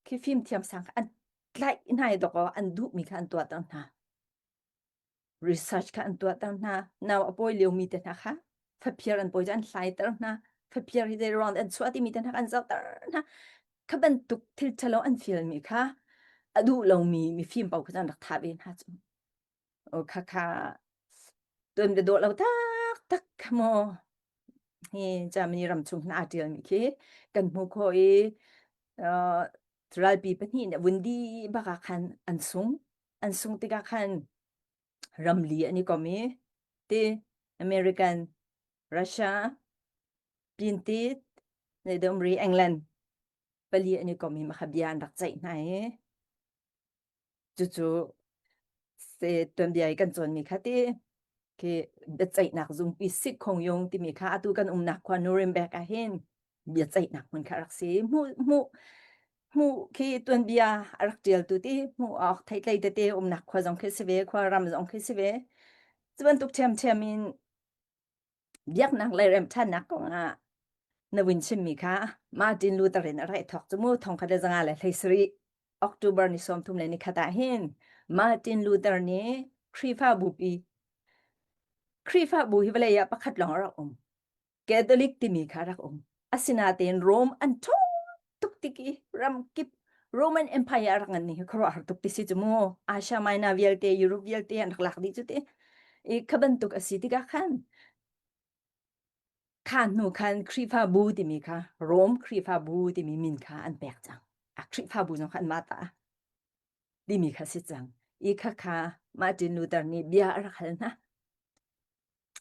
khi fimthiam sang kha an tlaih hna i dawkaw an duhmi kha an tuahter hna. Research kha an tuahter hna. Nau a pawi liomi te hna kha faphir an pawi cu an hlaiter hna. Faphir hi zei ruang an chuah timi te hna kha an zohter hna. Kha bantuk thil ṭhalo an fialmi kha a duh lomi mifim paoh kha cu an rak thah ve hna cu. O kha kha tuan bia dawh lo taktak kha maw hi Germany ram chung hna aa ṭialmi khi kan hmuh khawh i uh, ralpi pahnih nih vun di bak ah khan an sung. An sung tikah khan ramli an i kom i ti American, Russia, Pintit, Nedomri, England pali an i kom i mah bia an rak ceih hna i Cucu tuanbia i kan cawnmi kha ti khi biaceihnak zungpi Sikkhongyung timi kha atu kan umnak khua Nuremberg ah hin biaceihnak hmun kha a rak si. Hmuh hmuh hmuh khi tuanbia a rak ṭialtu ti hmuh awk theihtlei tete umnak khua zong khi si ve, khua ram zong khi si ve. Cu bantuk ṭhiamṭhiam in biaknak le remṭhannak kongah na vun chimmi kha Martin Luther in a rak i thawk cu mu 1517 October ni 31 ah hin Martin Luther nih Khrihfabupi Khrihfabu hi vawlei ah pakhat lawng a rak um Catholic timi kha a rak um asinain Rome an ṭhawng tuk tik i ramkip Roman Empire a rak ngan ning hi khuaruahhar tuk ti si cu mu Asia Minor vialte Europe vialte an rak lak dih cu ti i kha bantuk a si tikah khan. Kha hnu khan Khrihfabu timi kha Rome Khrihfabu timi min kha an pek cang. A Khrihfabu zong kha anmah ta timi kha si cang. I kha kha Martin Luther nih bia a rak hal hna.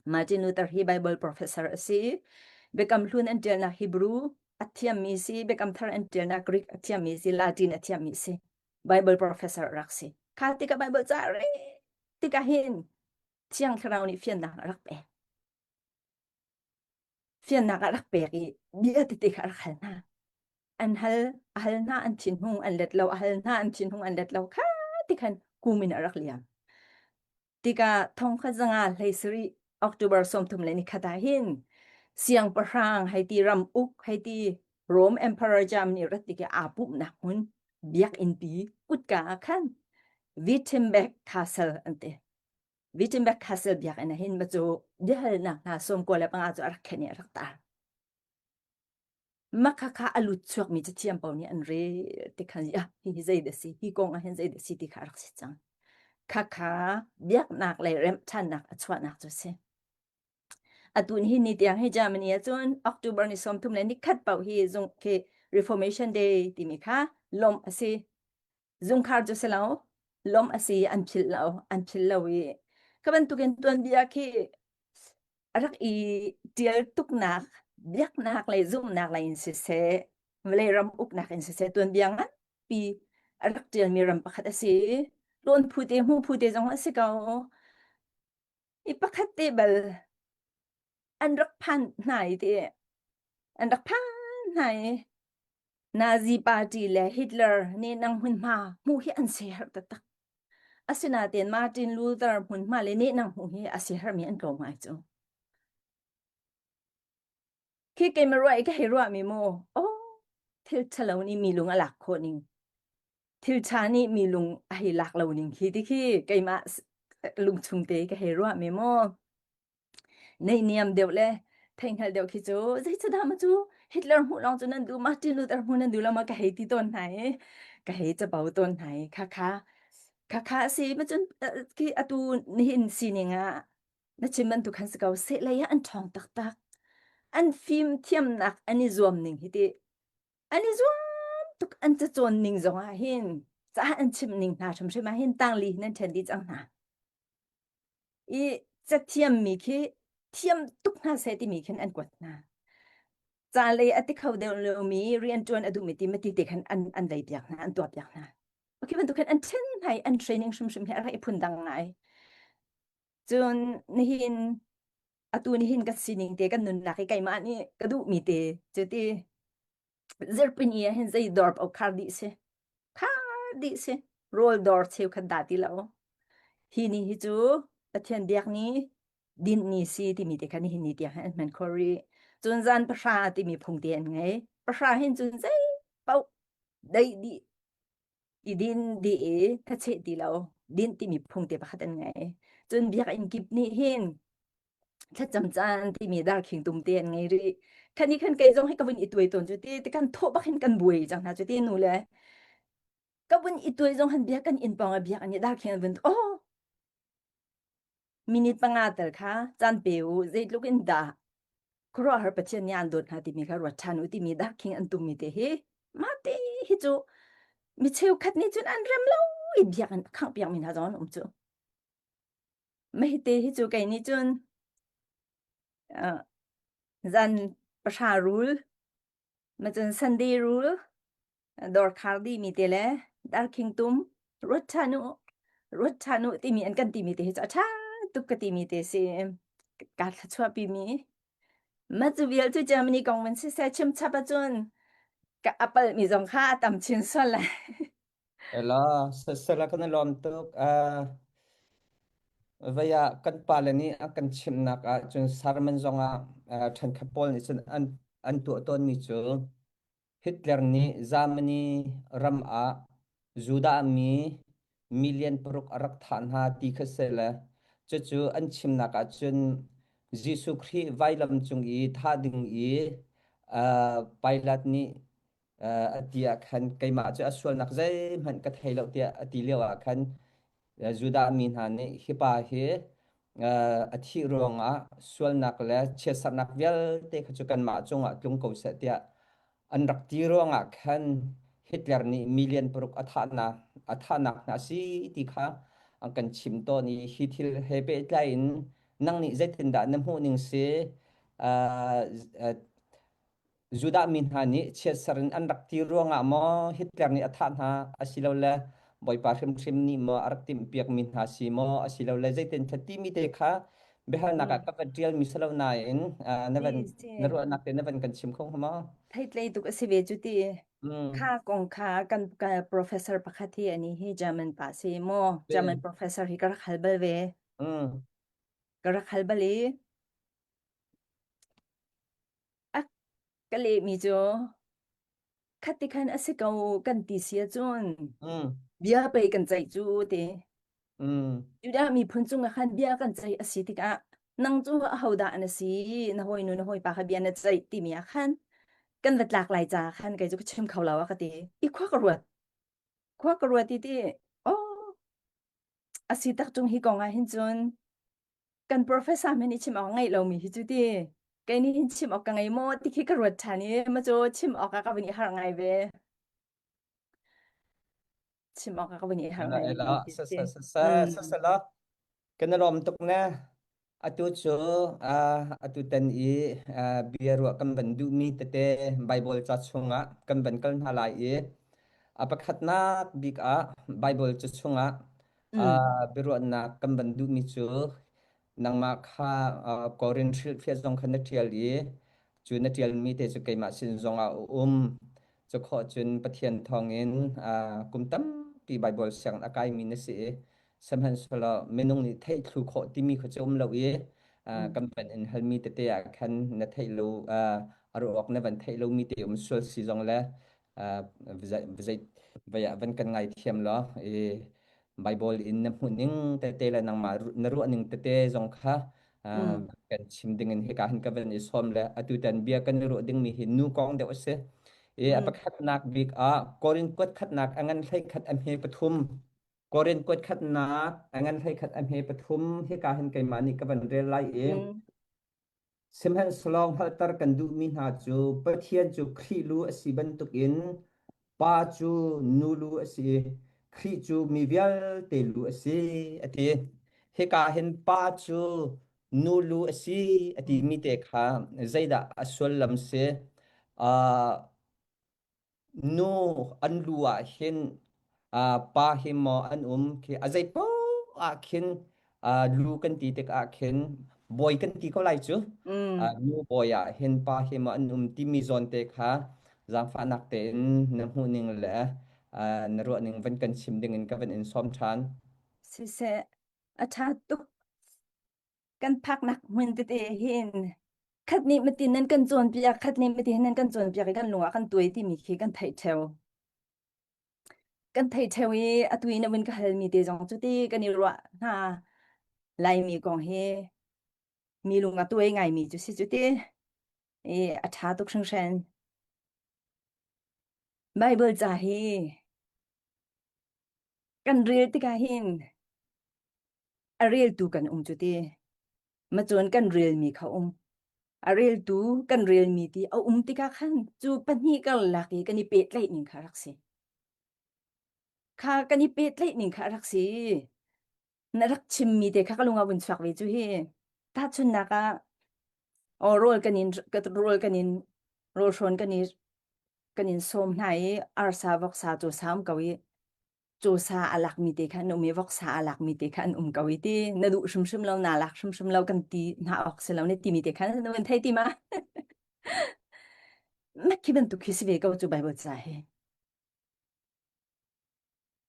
Martin Luther hi Bible professor a si. Biakam hlun an ṭialnak Hebrew a thiammi si, Biakam thar an ṭialnak Greek a thiammi si, Latin a thiammi si. Bible professor a rak si. Kha tikah Bible ca re tikah hin Thiang Thlarau nih fiannak a rak pek. Fiannak a rak pek i bia tete kha a rak hal hna. An hal, a hal hna an thinhung an let lo, a hal hna an thinhung an let lo kha ti khan kum in a rak liam. Tikah thongkhat zanga hlei sarih October 31 ah hin siangpahrang hei ti ram uk hei ti Rome Emperor Germany rat tik i aa pumhnak hmun biakinnpi kutka ah khan Wittenberg Castle an ti. Wittenberg Castle biakinn ah hin ma cu biahalnak hna 95 cu a rak khen i a rak tar. Makhakha a lut chuakmi cathiam paoh nih an rel ti khan ah hihi zei dah si hi kong ah hin zei dah si ti kha a rak si cang. Khakha biaknak lei remh ṭhannak a chuahnak cu a si. Atu nihin ni tiang hi Germany ah cun October ni 31 paoh hi zung khi Reformation Day timi kha lawmh a si. Zungkhar cu si lo, lawmh a si an philh lo, an philh lo i ka bantukin tuanbia khi a rak i ṭial tuknak biaknak lei zumhnak lei in siseh vawlei ram uknak in siseh tuanbia nganpi a rak ṭialmi ram pakhat a si. Lawn phu te hmu phu te zong a si ko. I pakhat te bal an rak phan hna i ti an rak phan hna i Nazi party le Hitler nih nang hmunhma hmuh hi an siaherh taktak. Asinain Martin Luther hmunhma le nehnang hmuh hi a siaherhmi an tlawm ngai cu. Khi keimah ruah i ka hei ruahmi mu, oh, thil ṭhalo nih mi lung a lak khawh ning. Thil ṭha nih mi lung a hei lak lo ning khi ti khi keimah lungchung te ka hei ruahmi mu. Neihniam deuh le theihhngalh deuh khi cu zeicadah maw cu Hitler hmuh lawng cu nan duh Martin Luther hmuh nan duh lo ma ka hei ti tawn hna i ka hei capo tawn hna i khakha khakha a si ma cun khi atu nihin sining ah na chim bantuk khan si ko sehlei ah an ṭhawng taktak an fim thiamnak an i zuam ning hi ti an i zuam tuk an cacawn ning zong ah hin ca an chimh ning hna hrimhrim ah hin tangli hin an ṭhen dih cang hna I cathiammi khi thiam tuk hna seh timi khin an kuat hna. Ca lei a ti kho deuh lomi rianṭuan a duhmi ti mati te khan an an lei piak hna, an tuah piak hna. Okay bantuk khan an ṭhen hna i an training hrimhrim hi a rak i phun dang ngai. Cun nihin atu nihin ka sining te kan nunnak i keimah nih ka duhmi te cu ti Zirpini ah hin zei dawr paoh khar dih si. Khar dih si. Rawl dawr cheukhat dah ti lo. Hi ni hi cu Pathian biak ni, din ni si timi te kha nihin ni tiang hin an hman khawh rih. Cun zan pahra timi phung te an ngei. Pahra hin cun zei paoh deih dih i din dih i thacheh ti lo. Din timi phung te pakhat an ngei. Cun biakinn kip nih hin thlacam caan timi darkhing tum te an ngei rih. Khan i khan kei zong hi ka vun i tuai tawn cu ti ti kan thawh bak hin kan buai cang hna cu ti nu le ka vun i tuai zong han biak kan inn pawng ah biak an i darkhing an vun oh minute panga tel kha caan pe u zeitluk in dah khuaruahhar Pathian nih an dawt hna timi kha ruat ṭhan u timi darkhing an tummi te hi mah te hi cu mi cheukhat nih cun an rem lo i biak an khangh piak mi hna zong an um cu. Mahite hi cu kei nih cun uh, zan pahra rul, macun Sunday rul, dawr khar dihmi te le darkhing tum, ruat ṭhan u, ruat ṭhan u timi an kan timi te hi cu a ṭha tuk ka timi te si. Ka thluachuahpi mi. Ma cu vial cu Germany kong van siseh chim chap ahcun ka a palhmi zong kha a tam chin sual lai. Ela, sasala kan i lawm tuk. Uh, vei ah kan pale nih a kan chimhnak ah cun sermon zongah uh, ṭhenkhat pawl nih cun an an tuah tawnmi cu Hitler nih Germany ram ah Judah mi million paruk a rak thah hna ti kha si le cucu an chimnak ah cun Jesuh Khrih vailam cung i thah ding i uh, Pilate nih a ti ah khan keimah cu a sualnak zeihmanh ka thei lo tiah a ti lio ah khan Judah mi hna nih hi pa hi. A thih ruangah sualnak le chiatsernak vialte kha cu kanmah cungah tlung ko seh tiah an rak ti ruangah khan Hitler nih million paruk a thahnak a thahnak hna a si ti kha an kan chim tawn i hi thil he pehtlai in nang nih zeitindah na hmuh ning si? Judah mi hna nih chiatser in an rak ti ruangah maw Hitler nih a thah hna asilole Bawipa hrimhrim nih maw a rak timhpiakmi hna si maw asilole zeitin thla timi te kha biahalnak ah ka van ṭialmi si lo nain na van na ruahnak te na van kan chim kho hnga maw? Theitlei tuk a si ve cu ti. Kha kong kha kan professor pakhat hi ani hi German pa si maw German professor hi ka rak hal bal ve. Ka rak hal bal i A ka lehmi cu khati khan a si ko kan ti si ahcun bia pei kan ceih cu ti. Judah miphun cungah khan bia kan ceih a si tikah nang cu ahodah na si na hawinu na hawipa kha bia na ceih timi ah khan kan va tlak lai ca khan kei cu ka chim kho lo a ka ti. I khua ka ruat. Khua ka ruat i ti oh a si tak tung hi kong ah hin cun kan professor men i chim awk ngeih lomi hi cu ti kei nih hin chim awk ka ngei maw ti khi ka ruat ṭhan i ma cu chim awk ah ka vun i harh ngai ve chim awk ah ka vun i harh ngai ve sa sa sa sa sa sa la kan lawm tuk na atu cu atu tan i bia ruah kan van duhmi tete Bible ca chungah kan van kal hna lai i a pakhatnak bik ah Bible ca chungah Biaruahnak kan van duhmi cu nangmah kha Korin hrilhfiah zong kha na ṭial i cu na ṭialmi te cu keimah sin zongah a um. Cu khawh cun Pathian thawngin kum tampi Baibal sianginn a kaimi na si i sihmanhsehlaw minung nih theih thlu khawh timi kha cu um lo i kan van in halmi tete ah khan na theih lo a ruah awk na van theih lomi te um sual si zong le zei vai ah van kan ngaithiam law i Bible in na hmuh ning tete le nangmah na ruah ning tete zong kha kan chim ding in hika hin ka van i sawm le atu tan bia kan i ruah dingmi hi nu kong deuh a si. I a pakhatnak bik ah Korin kuat khatnak a ngan hlei khat a hme pathum Korin kuat khatnak a ngan hlei khat a hme pathum hika hin keimah nih ka van rel lai i Sihmanhsehlaw hngalhter kan duhmi hna cu Pathian cu Khrih lu a si bantukin Pa cu nu lu a si i Khrih cu mi vialte lu a si, a ti. Hika hin pa cu nu lu a si a timi te kha zeidah a sullam si? Uh, Nu an lu ah hin pa hi maw an um khi a zei paoh ah khin lu kan ti tikah khin bawi kan ti ko lai cu. Nu bawi ah hin pa hi maw an um timi zawn te kha zaangfahnak tein na hmuhning le na ruahning van kan chim dingin ka van in sawm ṭhan. Siseh, a ṭha tuk. Kan phaknak hmun tete hin khat nih matin nan kan cawnpiak khat nih matin nan kan cawnpiak i kan lung ah kan tuai timi khi kan theih ṭheo kan theih ṭheo i atu i na vun ka halmi te zong cu ti kan i ruah hna Laimi kong hi mi lung a tuai ngaimi cu si cu ti i a ṭha tuk hringhran Bible ca hi kan rel tikah hin a reltu kan um cu ti Macun kan relmi kha um. A reltu kan relmi ti a um tikah khan cu pahnih karlak i kan i pehtlaih ning kha rak si. Kha kan i pehtlaih ning kha rak si. Na rak chimmi te kha ka lung a vun chuak ve cu hi. Tahchunhnak ah aw rawl kan in rawl kan in rawl hrawn kan i kan in sawm hna i arsa voksa cu sa um ko i cawsa a lakmi te kha an um i voksa a lakmi te kha an um ko i ti na duh hrimhrim lo naa lak hrimhrim lo kan ti hna awk si lo ne timi te kha na van thei ti ma na khi bantuk khi si ve ko cu Bible ca hi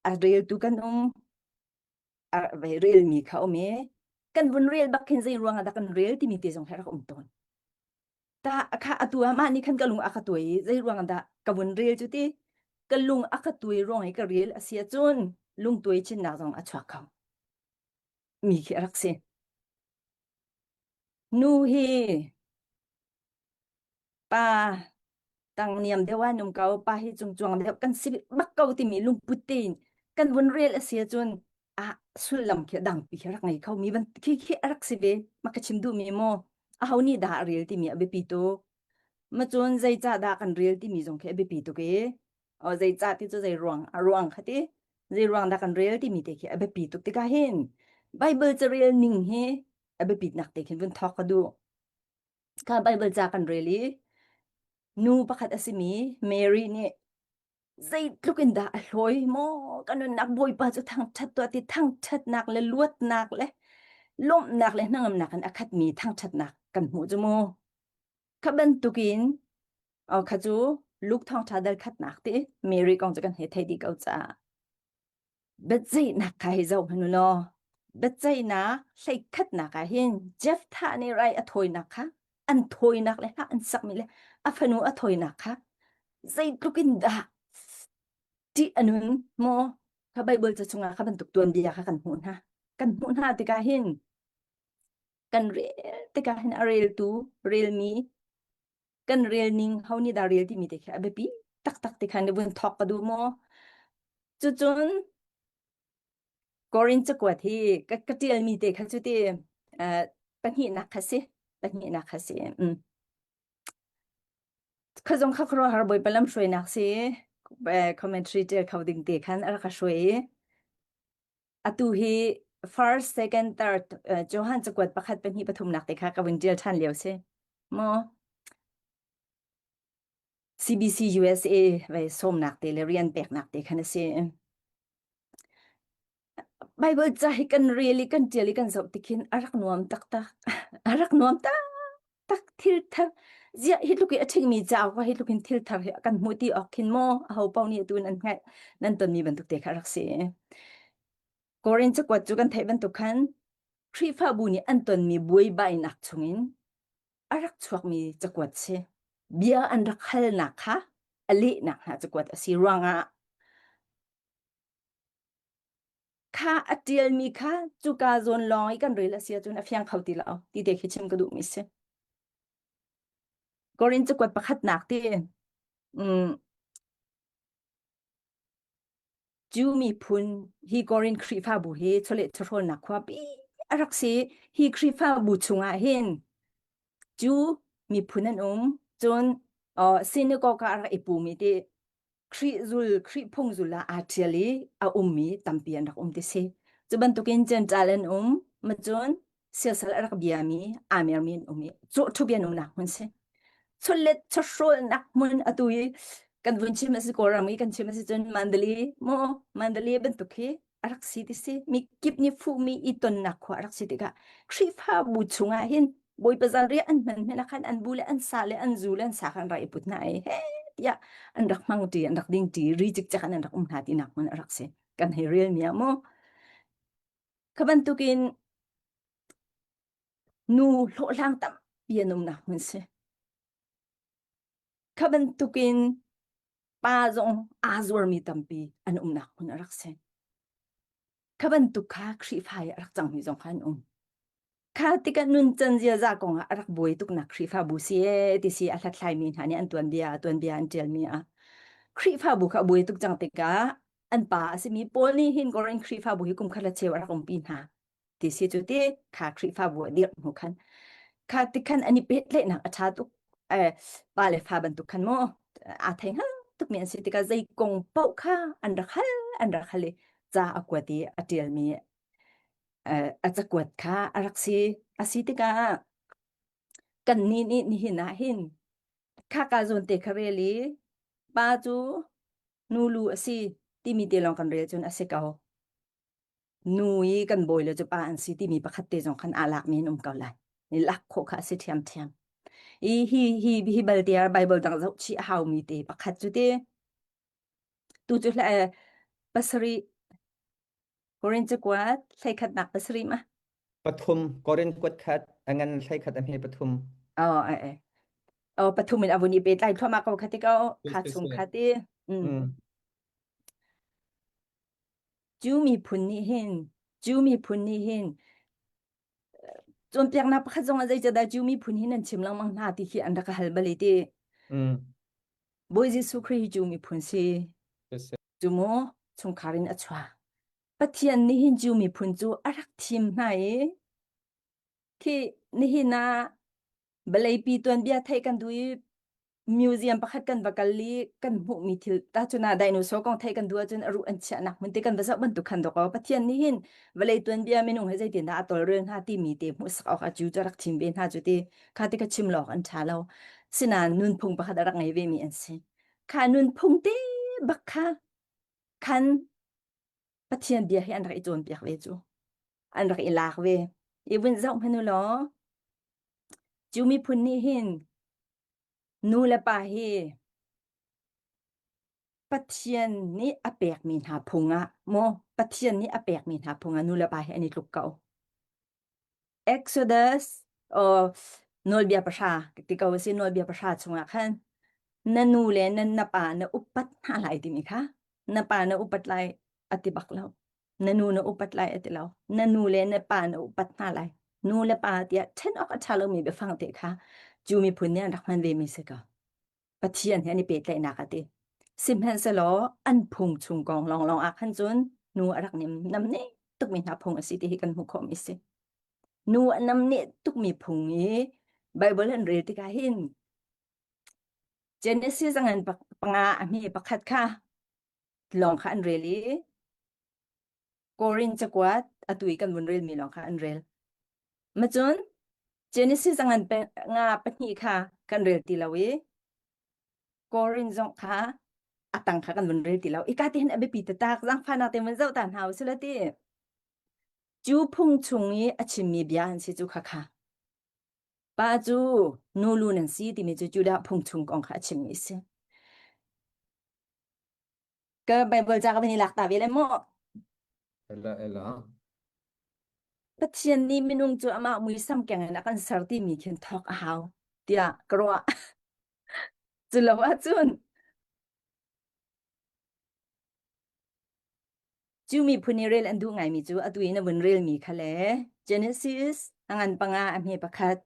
a reltu kan um a relmi kha um i kan vun rel bak khin zei ruang ah dah kan rel timi te zong he rak um tawn Ta kha atu ah mah nih khan ka lung a ka tuai i zei ruang dah ka vun rel cu ti ka lung a ka tuai ruang i ka rel a si ahcun lungtuai chinnak zong a chuak kho mi khi a rak si. Nu hi pa tang niam deuh ah num ko pa hi cungcuang deuh kan si bak ko timi lungput tein kan vun rel a si ahcun Ah sullam khi dangpi khi rak ngei kho mi ban khi khi a rak si ve. Ma ka chim duh mi maw aho nih dah a rel timi a biapi tuk. Ma cun zeicah dah kan rel timi zong khi a biapi tuk i o zeicah ti cu zei ruang a ruang kha ti zei ruang dah kan rel timi te khi a biapi tuk tikah hin Bible carel ning hi a biapitnak te khin vun thawk ka duh. Kha Bible ca kan rel i nu pakhat a simi Mary nih zeitluk in dah a hlawi maw ka nunnak Bawipa cu thangṭhat tuah ti thangṭhatnak le luatnak le lawmhnak le hnangamnak in a khatmi thangṭhatnak kan hmuh cu mu. Kha bantukin oh, kha cu Luke thawngṭha dal khatnak ti Mary kong cu kan he thei dih ko caah Biaceihnak kha hei zoh hmanh u law biaceihnak hleikhatnak ah hin Jephthah nih rai a thawinak kha an thawinak le hla an sakmi le a fanu a thawinak kha zeitluk in dah ṭih a nun maw kha Baibal ca chungah kha bantuk tuanbia kha kan hmuh hna. Kan hmuh hna tikah hin kan rel tikah hin a reltu relmi kan rel ning ho nih dah rel timi te khi a biapi taktak ti khan vun thawk ka duh maw cucun Korin cakuat hi ka ka tialmi te kha cu ti uh, pahnihnak kha si pahnihnak kha si mm. kha zong kha khuaruahhar bawipa lam hruainak si commentary ṭial kho ding te khan a rak ka hruai i atu hi first second third uh, Johan cakuat pakhat pahnih pathumnak te kha ka vun ṭial ṭhan lio si maw CBC USA ve sawmnak te le rian peknak te khan a si Bible ca hi kan rel i kan ṭial i kan zoh tikhin a rak nuam taktak. A rak nuam taktak thil thar. Ziah hi tluk i a ṭhingmi cauk hi tluk in thil thar hi kan hmuh ti awk khin maw aho paoh nih atu nan hngalh nan tonmi bantuk te kha a rak si. Korin cakuat cu kan theih bantuk khan Khrihfabu nih an tonmi buaibainak chungin a rak chuakmi cakuat si. Bia an rak halnak kha a lehnak hna cakuat a si ruangah Kha a ṭialmi kha cuka zawn lawng i kan rel a si ahcun a fiang kho ti lo ti te khi chim ka duhmi si. Korin cakuat pakhatnak ti mm, Jew miphun hi Korin Khrihfabu hi chawleh chawhrawlnak khuapi a rak si. Hi Khrihfabu chungah hin Jew miphun an um. Cun uh, synagogue ah a rak i pumi ti Khrih zul, Khrih phung zul ah aa ṭhial i a ummi tampi an rak um ti si. Cu bantukin Gentile an um, ma cun siasal a rak biami, aa mermi an um i cawhṭhup an umnak hmun si. Chawlet chawhrawlnak hmun atu i kan vun chim a si Kawlram i kan chim a si cun Mandalay maw Mandalay bantuk hi a rak si ti si mi kip nih fuhmi i tonnak khua a rak si tikah Khrihfabu chungah hin Bawipa zanriah an hman hmanh ah khan an bu le an sa le an zu le an sa kha an rak i put hna i he tiah an rak hmang ṭi an rak ding ṭi ri cikcek in an rak um hna tinak hmun a rak si kan hei rel mi ah mu kha bantukin nu hlawhhlang tampi an umnak hmun si kha bantukin pa zong aa zuarmi tampi an umnak hmun a rak si. Kha bantuk kha Khrihfa i a rak cangmi zong kha an um. Kha tikah nuncan ziaza kongah a rak buai tuknak Khrihfabu si ee ti si a hlathlaimi hna nih an tuanbia tuanbia an ṭialmi ah Khrihfabu kha a buai tuk cang tikah an pa a simi Paul nih hin Korin Khrihfabu hi kum khat le cheu a rak umpi hna. Ti si cu ti kha Khrihfabu a dirh hnu khan kha ti khan an i pehtlaihnak a ṭha tuk eh, pa le fa bantuk khan maw aa thei hngal tukmi an si tikah zei kong paoh kha an rak hal an rak hal i ca a kuat i a ṭialmi eh, a cakuat kha a rak si a si tikah kannih nih nihin ah hin khaka zawn te kha rel i pa cu nu lu a si timi te lawng kan rel cun a si ko Nu i kan bawi le cu pa an si timi pakhat te zong khan aa lakmi an um ko lai. I lak khawh kha a si ṭhiamṭhiam. I hi hi hi balte ah Bible dang zoh chih a haumi te pakhat cu te tu cu hle pasarih Korin cakuat hleikhatnak pasarih ma Pathum Korin kuat khat a ngan hleikhat a hme pathum. Oh eh eh. Oh pathum in a vun i pe tlai thluahmah ko kha ti ko kha chung kha ti. Mm. Jew miphun nih hin Jew miphun nih hin cawnpiaknak pakhat zong ah zeicahdah Jew miphun hi nan chim lengmang hna ti khi an rak ka hal bal i ti. Mm. Bawi Jesuh Khrih hi Jew miphun si. Cu mu chungkhar in a chuak. Pathian nih hin Jew miphun cu a rak thim hna i khi nihin ah vawleipi tuanbia theih kan duh i museum pakhat kan va kal i kan hmuhmi thil tahchun ah dinosaur kong theih kan duh ahcun a ruh an chiahnak hmun te kan va zoh bantuk khan dawk Pathian nih hin vawlei tuanbia minung he zeitindah a tawlrel hna timi te hmuhsak awk ah Jew cu a rak thim ve hna cu ti kha ti ka chim lawk an ṭha lo. Sinain nunphung pakhat a rak ngei vemi an si. Kha nunphung te bak kha khan Pathian bia hi an rak i cawnpiak ve cu. An rak i lak ve. I vun zoh hmanh u law, cu miphun nih hin nu le pa hi Pathian nih a pekmi hna phung ah maw Pathian nih a pekmi hna phung ah nu le pa hi an i tluk ko. Exodus or nawlbia pahra ti ko si nawlbia pahra chungah khan na nu le na na pa na upat hna lai timi kha na pa na upat lai a ti bak lo na nu na upat lai a ti lo na nu le na pa na upat hna lai nu le pa tiah ṭhen awk a ṭha lomi biafang te kha Jew miphun nih an rak hman ve mi si ko Pathian he an i pehtlaihnak a ti. Sihmanhsehlaw an phung chung kong lawnglawng ah khan cun nu a rak nim namne tukmi hna phung a si ti hi kan hmuh khawhmi si. Nu a namne tukmi phung i Bible an rel tikah hin Genesis a ngan panga a hme pakhat kha lawng kha an rel i Korin cakuat atu i kan vun relmi lawng kha an rel. Macun Genesis a ngan nga pahnih kha kan rel ti lo i Korin zong kha a tang kha kan vun rel ti lo. Ika te hin a biapi taktak zaangfahnak te vun zoh ta hna usih law ti. Cu phung chung i a chimmi bia an si cu kha kha. Pa cu nu lu nan si timi cu Judah phung chung kong kha a chimmi a si. Ka Bible ca ka van i lak ta ve le maw? Ela ela. Pathian nih minung cu amah muisam keng in a kan ser timi khin thawk a hau tiah ka ruah. Cu lo ahcun cu miphun i rel an duh ngaimi cu atu in a vun relmi kha le Genesis a ngan panga a hme pakhat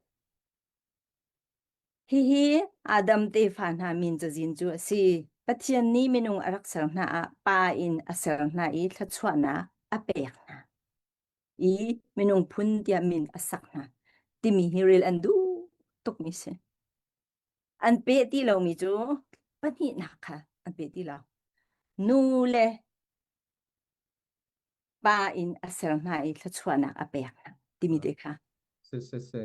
Hihi Adam tefa hna min cazin cu a si. Pathian nih minung a rak ser hna ah pa in a ser hna i thluachuahnak a pek hna i minung phun tiah min a sak hna timi hi rel an duh tukmi si. An peh ti lomi cu pahnihnak kha an peh ti lo. Nu le pa in a ser hna i thluachuahnak a pek hna timi te kha. Si si si.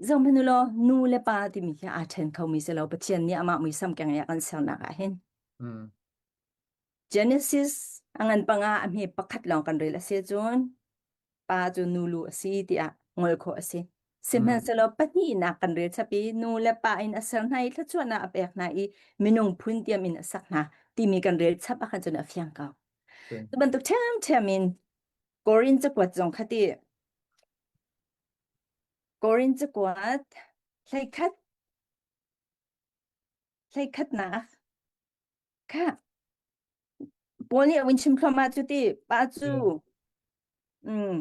Zohhmanh u law nu le pa timi khi aa ṭhen khomi si lo Pathian nih amah muisam keng i a kan sernak ah hin. Mm. Genesis a ngan panga a hme pakhat lawng kan rel a si cun pa cu nu lu a si tiah ngol khawh a si. Sihmanhsehlaw pahnihnak kan rel chap i nu le pa in a ser hna i thluachuahnak a pek hna i minung phun tiam in a sak hna timi kan rel chap ah khan cun a fiang ko. Cu bantuk ṭhiamṭhiam in Korin cakuat zong kha ti Korin cakuat 11 hleikhatnak kha Paul nih a vun chim thluahmah cu ti pa cu mm,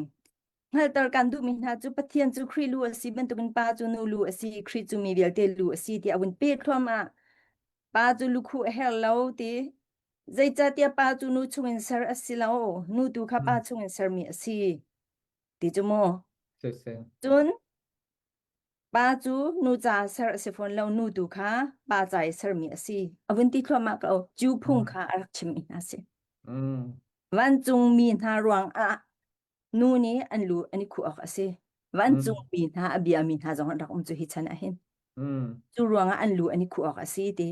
hngalhter kan duhmi hna cu Pathian cu Khrih lu a si bantukin pa cu nu lu a si Khrih cu mi vialte lu a si tiah a vun peh thluahmah pa cu lukhuh a herh lo ti zeicahtiah pa cu nu chungin ser a si lo nu tu kha pa chungin sermi a si ti cu mu. Cun pa cu nu ca ser a si fawn lo nu tu kha pa ca i sermi a si. A vun ti thluahmah ko. Cu phung kha a rak chimmi hna si. Vancung mi hna ruang ah nu nih an lu an i khuh awk a si. Vancung mi hna a biami hna zong an rak um cu hi chan ah hin. Cu ruangah an lu an i khuh awk a si ti.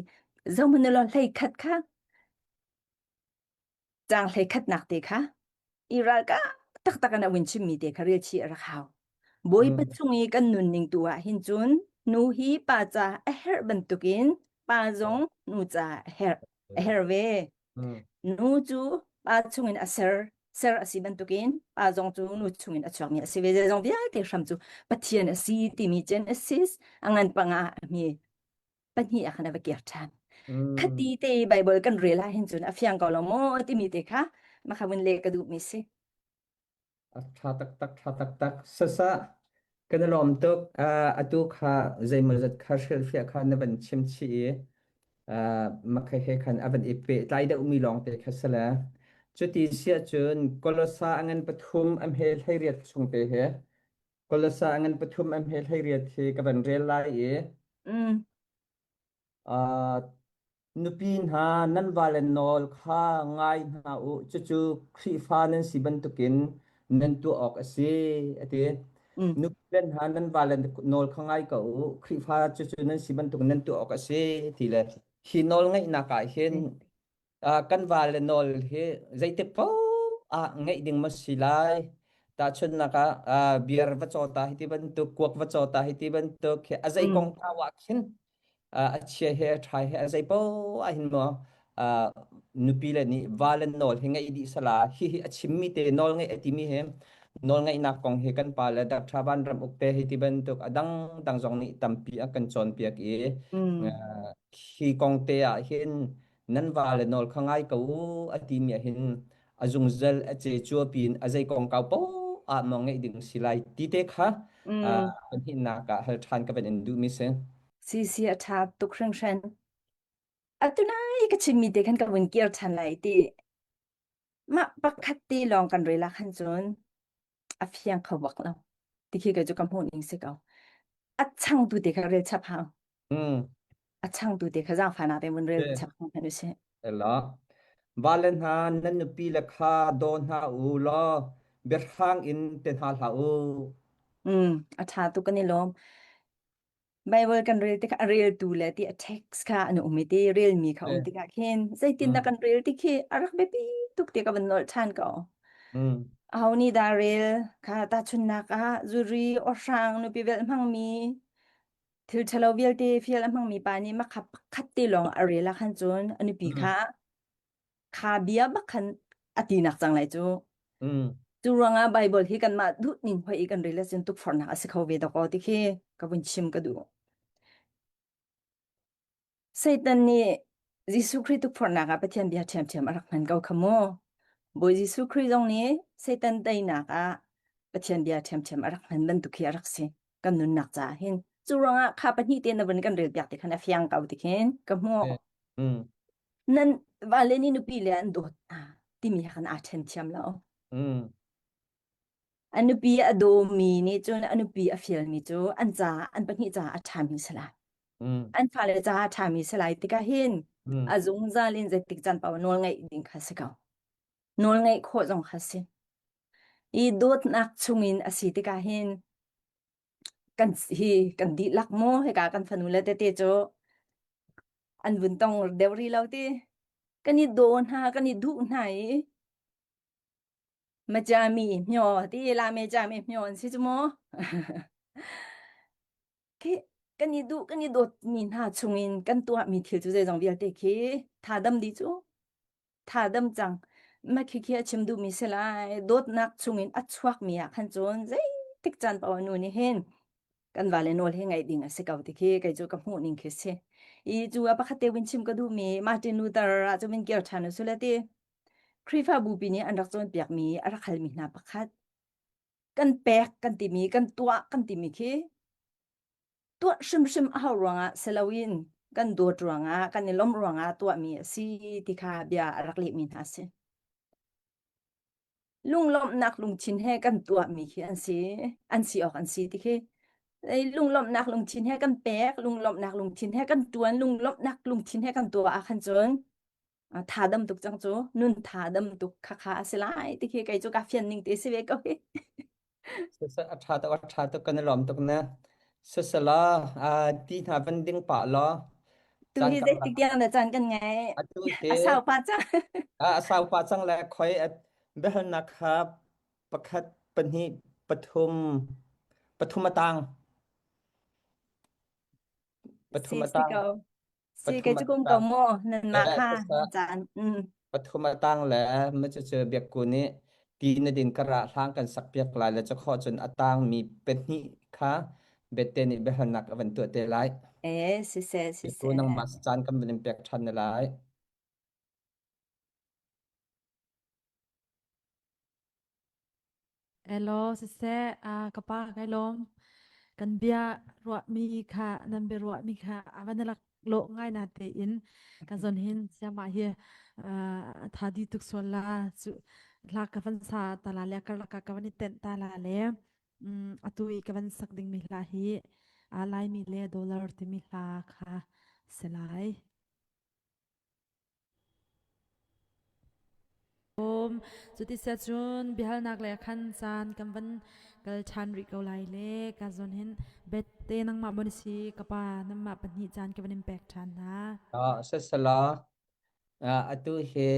Zohhmanh law hlei khat kha Caang hleikhatnak te kha i ralkah taktak in a vun chimmi te kha rel chih a rak hau. Bawipa chung i kan nunning tu ah hin cun nu hi pa ca a herh bantukin pa zong nu ca a herh a herh ve. Nu cu pa chungin a ser ser a si bantukin pa zong cu nu chungin a chuakmi a si ve. Zeizong vialte hram cu Pathian a si timi Genesis a ngan panga a mi pahnih ah khan a va kir ṭhan. Khati te Bible kan rel ah hin cun a fiang ko lo maw timi te kha makha vun le ka duhmi si. A ṭha taktak, ṭha taktak. Sasa, kan i lawm tuk. Uh, atu kha zeimawzat kha hrilhfiah kha na van chim chih i uh, makha he khan a van i pehtlai deuhmi lawng te kha si le. Cuti siah cun Kolosa a ngan pathum a hme 18 chung te he Kolosa a ngan pathum a hme 18 hi ka van rel lai i Mm. uh, nupi hna nan vale nawl kha ngai hna u cucu Khrihfa nan si bantukin nan tuah awk a si a ti. Mm. Nupi le hna nan vale nawl kha ngai ko u Khrihfa cucu nan si bantukin nan tuah awk a si ti le hi nawl ngaihnak ah hin kan vale nawl hi zeitik paoh ah ngeih ding ma si lai tahchunhnak ah beer va caw ta hi ti bantuk kuak va caw ta hi ti bantuk hi a zei Mm. kong kau ah khin a chia he a ṭha he a zei paoh ah hin maw nupi le nih va le nawl hi ngeih dih sala hi hi a chimmi te nawl ngeih a timi he nawl ngeihnak kong hi kan pa le Dr. Van Ram Uk te hi ti bantuk a dang dang zong nih tampi a kan cawnpiak i Mm. hi kong te ah hin nan va le nawl kha ngai ko u a timi ah hin a zungzal a ce cua pin a zei kongkau poah ah maw ngeih ding si lai ti te kha Mm. pahnihnak ah hal ṭhan ka van in duhmi si. Si si a ṭha tuk hringhran. Atu nai ka chimmi te khan ka vun kir ṭhan lai ti. Mah pakhat te lawng kan rel ah khan cun a fiang kho bak lo. Ti khi ka cu ka hmuh ning si ko. A changtu te kha rel chap hau. Mm. A changtu te kha zaangfahnak te vun rel chap hau hmanh usih. Ela. Vale hna nan nupi le kha daw hna u law biahrang in te hna hlah u. Mm, a ṭha tuk kan i lawm. Bible kan rel tikah a reltu le ti a text kha an um i ti relmi kha um tikah khin zeitindah kan rel ti khi a rak biapi tuk ti ka van nolh ṭhan ko. Mm. Aho nih dah rel kha tahchunhnak ah zuri awhrang nupi velh hmangmi thil ṭhalo vialte fial a hmangmi pa nih makha pakhat te lawng a rel ah khan cun a nupi Mm. kha kha bia bak khan a tinak cang lai cu. Mm. Cu ruangah Bible hi kanmah duh ning hoi i kan rel ahcun tukforhnak a si kho ve dawkaw ti khi ka vun chim ka duh. Satan nih Jesuh Khrih tukforhnak ah Pathian bia ṭhiamṭhiam a rak hman ko kha mu. Bawi Jesuh Khrih zong nih Satan teinak ah Pathian bia ṭhiamṭhiam a rak hman bantuk khi a rak si kan nunnak caah hin. Cu ruangah kha pahnih te na vun kan rel piak ti khan a fiang ko ti khin ka hmuh. Mm. Nan vale nih nupi le an dawt hna timi he khan aa ṭhen thiam lo. Mm. A nupi a dawmi nih cun a nupi a fialmi cu an caah an pahnih caah a ṭhami si lai. Mm. An fale caah a ṭhami si lai tikah hin Mm. a zungzal in zeitik caan paoh nawl ngeih ding kha si ko. Nawl ngeih khawh zong kha si. I dawtnak chungin a si tikah hin kan hi kan dihlak maw hika kan fanu le tete cu an vun tong deuh rih lo ti kan i daw hna kan i duh hna i majami hmyo ti la me jami hmyo an si cu mu khi kan i duh kan i dawt mi hna chungin kan tuah mi thil cu zeizong vialte khi tha dam di cu tha dam cang ma khi khi a chim duh mi si lai dawtnak chungin a chuak mi ah khan cun zeitik caan paoh nu nih hin kan vale nawl hi ngaih ding a si ko ti khi kei cu ka hmuh ning khi si i cu a pakhat te win chim ka duh mi Martin Luther ah cu min kir ṭhan usule ti Khrihfabu pi nih an rak cawnpiak mi a rak hal mi hna pakhat kan pek kan timi kan tuah kan timi khi tuah hrimhrim a hau ruangah si loin kan dawt ruangah kan i lawmh ruangah tuahmi a si ti kha bia a rak lehmi hna a si. Lunglawmhnak lungthin he kan tuahmi khi an si, an si awk an si ti khi. Lunglawmhnak lungthin he kan pek, lunglawmhnak lungthin he kan tuan, lunglawmhnak lungthin he kan tuah ah khan cun tha dam tuk cang cu nun tha dam tuk kha kha a si lai ti khi kei cu ka fian ning te si ve ko hi. A ṭha tuk, a ṭha tuk, kan i lawm tuk na. Sisala, ti hna van ding pah law. Tu hi zeitik tiang na caan kan ngei? Atu hi a sau pa cang. a sau pa cang le khoi biahalnak kha pakhat, pahnih, pathum, pathum a tang. Pathum Si a si tang. ko. Si kei Pathum cu a kum ko tang. mu nan mah Eh, kha sasa caan. Mm. pathum a tang le ma cu cu biakku nih ti na din ka ra hlang kan sak piak lai le cu khawh cun a tang mi pahnih kha bete nih biahalnak a van tuah te lai. Eh, si se si Biakku se. nangmah caan kan van in pek ṭhan ne lai. Elaw siseh ah ka pa kai lawm. Kan bia ruahmi kha nan bia ruahmi kha a van lak lawh ngai na tein ka zon hin siamah hi. Tha di tuk sual la cu hla ka van sa ta la le karlak ka van i tenh ta la le atu i ka van sak ding mi hla hi a Laimi le dollar timi hla kha si lai. Um, cuti cun biahalnak le khan caan kan van kal ṭhan rih ko lai le ka zawn hin bet te nangmah bon si ka pa nangmah pahnih caan ka van in pek ṭhan hna. Ah, sasala atu hi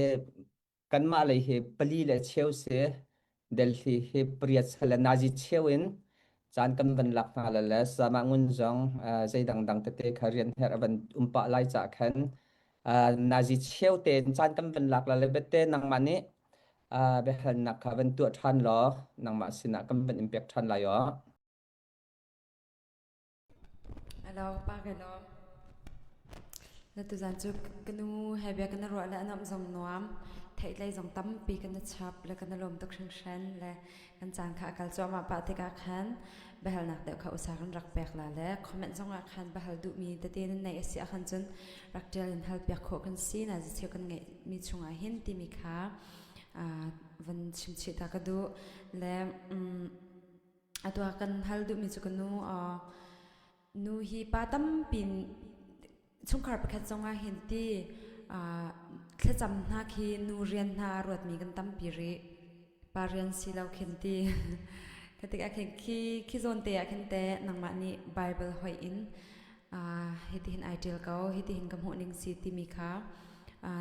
kanmah lei hi pali le cheu si Delhi hi pariat sal le nazi cheu in caan kan van lak hna le le sama ngun zong zei dangdang tete kha rian her a van um pah lai ca khan nazi cheu tein caan kan van lak la le bete nangmah nih biahalnak kha van tuah ṭhan law nangmah sinah kan van in pek ṭhan lai aw. Hello, pa ka lawm. Na tuzan cu ka nu he bia kan ruah le anam zong nuam. Theihtlei zong tampi kan chap le kan lawm tuk hringhran le kan caan kha a kal cuahmah pah tikah khan biahalnak deuh kha usa kan rak pek la le comment zong ah khan biahal duhmi tete nan neih a si ahkhan cun rak ṭial in hal piak khawh kan si na cheu kan ngeih mi chungah hin timi kha van chim chih ta ka duh le atu ah kan hal duhmi cu ka nu nu hi pa tampi chungkhar pakhat zongah hin ti thlacam hna khi nu rian hna a ruatmi kan tampi rih pa rian si lo khin ti ka tik ah khin khi khi zawn te ah khin te nangmah nih Bible hoih in hitihin ai ṭial ko hitihin ka hmuh ning si timi kha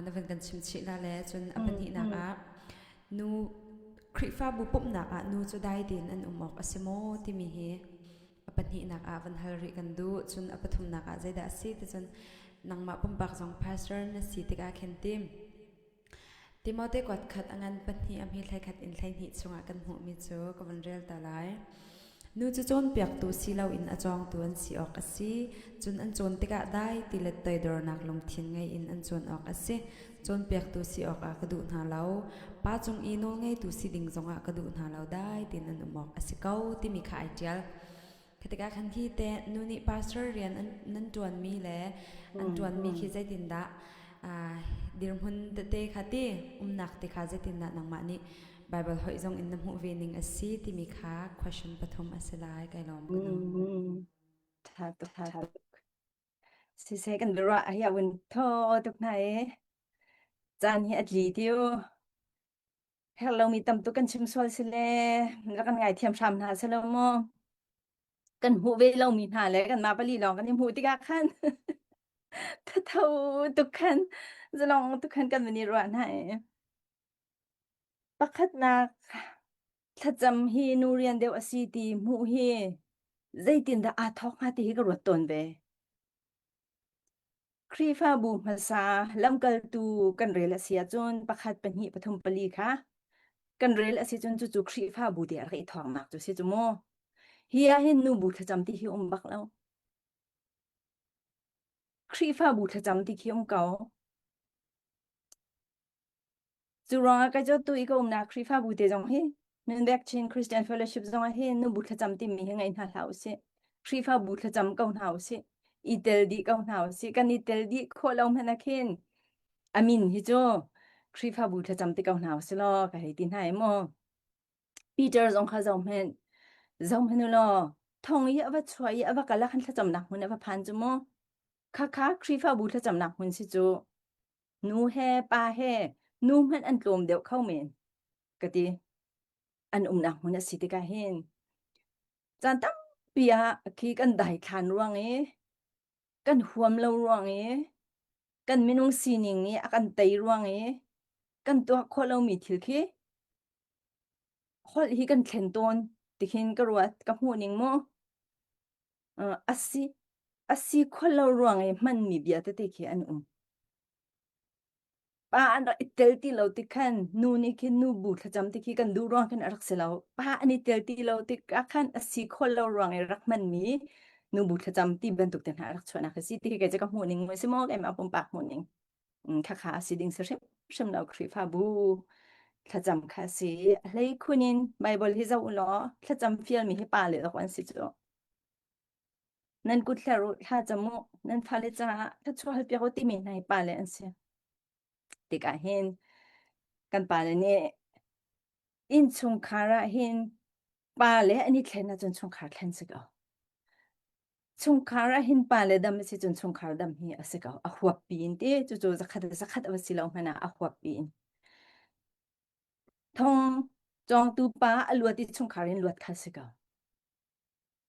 na van kan chim chih la le cun a pahnihnak ah nu Khrihfabu pumhnak ah nu cu dai tein an um awk a si maw timi hi a pahnihnak ah van hal rih kan duh cun a pathumnak ah zeidah a si ti cun nangmah pumpak zong pastor na si tikah khin tim Timote kuat khat a ngan pahnih a hme hlei khat in 12 chungah kan hmuhmi cu ka van rel ta lai. Nu cu cawnpiaktu si loin a cawngtu an si awk a si. Cun an cawn tikah dai ti le toidornak lungthin ngei in an cawn awk a si. Cawnpiaktu si awkah ka duh hna lo. Pa cung i nawlngeitu si ding zongah ka duh hna lo dai tiin an um awk a si ko timi kha ai ṭial. Khi tikah khan hi te nu nih pastor rian an nan ṭuanmi le an ṭuanmi khi zeitindah dirhmun tete kha ti umnak te kha zeitindah nangmah nih Bible hoih zong in na hmuh ve ning a si timi kha question pathum a si lai kai lawm ka nu. Tha tuk tha tuk. Siseh kan biaruah hi a vun thaw tuk hna i caan hi a tli tiu. Herh lomi tam tuk kan chim sual si le rak kan ngaithiam hram hna selaw mu. Kan hmuh ve lomi hna le kanmah pali lawng kan i hmuh tikah khan thatho tuk khan zalong tuk khan kan van i ruah hna i. Pakhatnak thlacam hi nu rian deuh a si ti hmuh hi zeitindah aa thawk hnga ti hi ka ruat tawn ve. Khrihfabu hmasa lamkaltu kan rel a si ahcun pakhat, pahnih, pathum, pali kha kan rel a si cun cucu Khrihfabu te a rak i thawknak cu si cu mu. Hi ah hin nubu thlacam ti hi um bak lo. Khrihfabu thlacam ti khi um ko. Cu ruangah ka cu tu i ka umnak Khrihfabu te zong hi Nunbek Chin Christian Fellowship zong ah hin nubu thlacam timi hi ngei hna hlah usih. Khrihfabu thlacam ko hna usih. I tel dih ko hna usih. Kan i tel dih khawh lo hmanh ah khin amin hi cu Khrihfabu thlacam ti ko hna usih law ka hei ti hna i mu. Peter zong kha zoh hmanh. Zoh hmanh u law thong i a va chuah i a va kal ah khan thlacamnak hmun a va phan cu mu. Khakha Khrihfabu thlacamnak hmun si cu. Nu he pa he nu hmanh an tlawm deuh kho men ka ti. An umnak hmun a si tikah hin caan tampi ah khi kan daithlan ruang i kan huam lo ruang i kan minung sining nih a kan tei ruang i kan tuah khawh lomi thil khi holh hi kan thlen tawn tikhin ka ruat ka hmuh ning mu a si a si khawh lo ruang i hmanmi bia tete khi an um. Pa an rak i tel ti lo tik khan nu nih khin nu bu thlacam ti khi kan duh ruang khin a rak si lo. Pa an i tel ti lo tik ah khan a si khawh lo ruang i rak hmanmi nu bu thlacam ti bantuk te hna a rak chuahnak a si ti khi kei cu ka hmuh ning si maw keimah pumpak hmuh ning. Khakha a si ding si hrim hrim lo Khrihfabu thlacam kha a si. A hlei khun in Bible hi zoh u law thlacam fialmi hi pa le awk an si cu. Nan kut hler u, thla cam u, nan fale caah thluachuah halpiak u timi hna hi pale an si. Tikah hin kan pale nih innchungkhar ah hin pa le an i thlen ahcun chungkhar thlen si ko. Chungkhar ah hin pa le dam a si cun chungkhar dam hi a si ko. A huap piin ti cucu zakhat zakhat a va si lo hmanh ah a huap piin. Thong cawngtu pa a luat i chungkhar in luat kha si ko.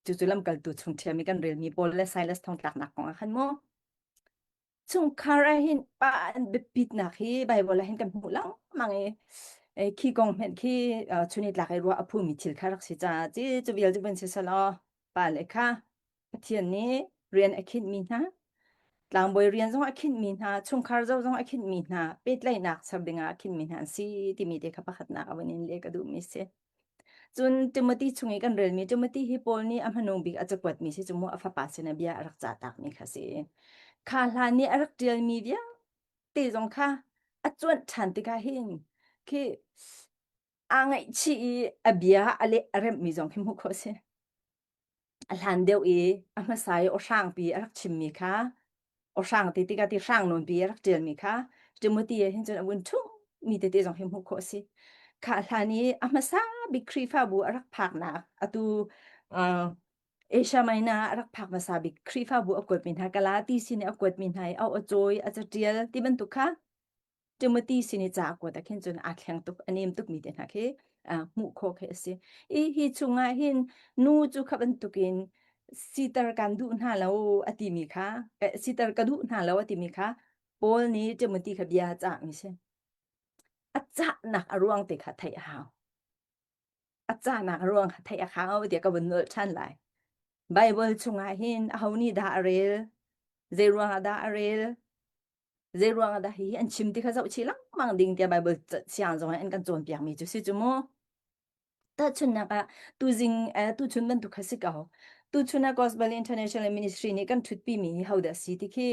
Cucu lamkaltu chung ṭhiam i kan relmi Paul le Silas thongtlaknak kong ah khan mu. Chungkhar ah hin pa an biapitnak hi Bible ah hin kan hmuh lengmang i eh, khi kong hmenh khi uh, chun i tlak i ruah a phumi thil kha rak si caah ci cu vial cu vun si selaw pa le kha Pathian nih rian a khinhmi hna tlangbawi rian zong a khinhmi hna chungkhar zo zong a khinhmi hna pehtlaihnak ser dingah a khinhmi hna an si timi te kha pakhatnak a vun in leh ka duhmi si. Cun Timothy chung i kan relmi Timothy hi Paul nih a hmanung bik a cakuatmi si cu mu a fapa sinah bia a rak cah takmi kha si. Kha hlan nih a rak ṭialmi vialte zong kha a cuanh ṭhan tikah hin khi aa ngaihchih i a bia a leh a remhmi zong khi hmuh khawh a si. A hlan deuh i a hmasa i awhrangpi a rak chimmi kha awhrang ti tikah ti hrang nawnpi a rak ṭialmi kha Timothy ah hin cun a vun ṭhummi tete zong hi hmuh khawh a si. Kha hlan i a hmasa bik Khrihfabu a rak phaknak atu uh, Asia Minor a rak phak hmasa bik Khrihfabu a kuatmi hna Galati sin i a kuatmi hna i a aw cawi a caṭial ti bantuk kha Timothy sin i ca a kuat ah khin cun aa thleng tuk a nem tukmi te hna khi hmuh khawh khi a si. I hi chungah hin nu cu kha bantukin siter kan duh hna lo a timi kha siter ka duh hna lo a timi kha Paul nih Timothy kha bia a cahmi si. A cahnak a ruang te kha theih a hau. A cahnak a ruang kha theih a hau tiah ka vun nolh ṭhan lai. Bible chungah hin aho nih dah a rel? Zei ruangah dah a rel? Zei ruangah dah hihi an chim ti kha zoh chih lengmang ding tiah Bible siang zong in an kan cawnpiakmi cu si cu mu. Tahchunhnak ah tuzing eh, tuchun bantuk kha si ko. Tuchun ah Gospel International Ministry nih kan ṭhutpi mi hi hodah si ti khi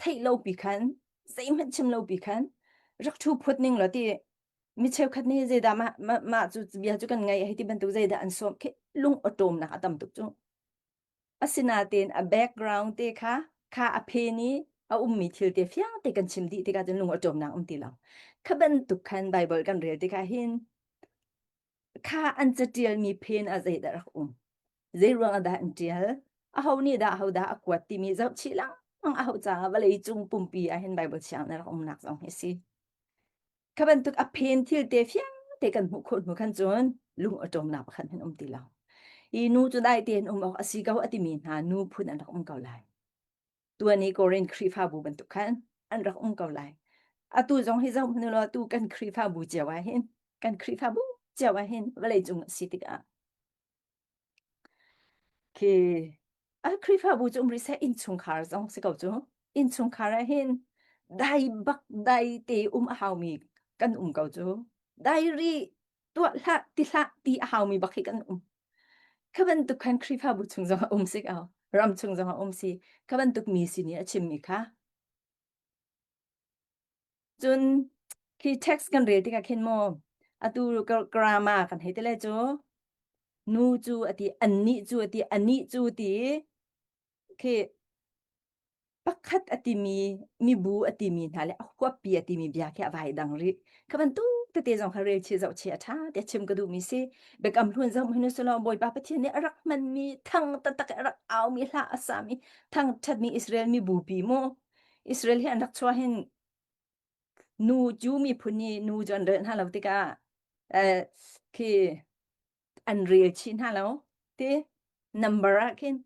theih lo pi khan zeihmanh chim lo pi khan rak ṭhu phut ning law ti mi cheukhat nih zeidah mah mah, mah cu bia cu kan ngaih hei ti bantuk zeidah an sawm khi lung awṭawmnak a tam tuk cu. Asinain a background te kha kha a phen i a ummi thil te fiang te kan chim dih tikah cun lung a ṭawmnak um ti lo. Kha bantuk khan Bible kan rel tikah hin kha an caṭialmi phen ah zeidah rak um? Zei ruangah dah an ṭial? Aho nih dah ahodah a kuat timi zoh chih lengmang a hauh caah vawlei cung pumpi ah hin Bible thiang na rak umnak zong hi a si. Kha bantuk a phen thil te fiang te kan hmuh khawh hnu khan cun lung a ṭawmnak pakhat hmanh um ti lo. Hi nu cu dai tein um awk a si ko a timi hna nu phun an rak um ko lai. Tuan i Korin Khrihfabu bantuk khan an rak um ko lai. Atu zong hi zoh hmanh law tu kan Khrihfabu cio ah hin kan Khrihfabu cio ah hin vawlei cung a si tikah Khi a Khrihfabu cu um rih seh innchungkhar zong si ko cu. Innchungkhar ah hin dai bak dai te um a haumi kan um ko cu. Dai rih tuah hlah ti hlah ti a haumi bak hi kan um. Kha bantuk khan Khrihfabu chung zong a um si ko. Ram chung zong a um si. Kha bantuk mi sin i a chimmi kha Cun khi text kan rel tikah khin maw atu grammar kan hei ti le cu nu cu a ti annih cu a ti anih cu ti khi pakhat a timi mibu a timi hna le a huappi a timi bia khi a vai dang rih. Kha bantuk tete zong kha rel chih zoh chih a ṭha tiah chim ka duhmi si. Biakam hlun zoh hmanh usulaw Bawipa Pathian nih a rak hmanmi thang taktak i a rak aumi hla a sami thangṭhatmi Israel mibupi mu Israel hi an rak chuah hin nu cu miphun nih nu cu an rel hna lo tikah eh, khi an rel chih hna lo ti number ah khin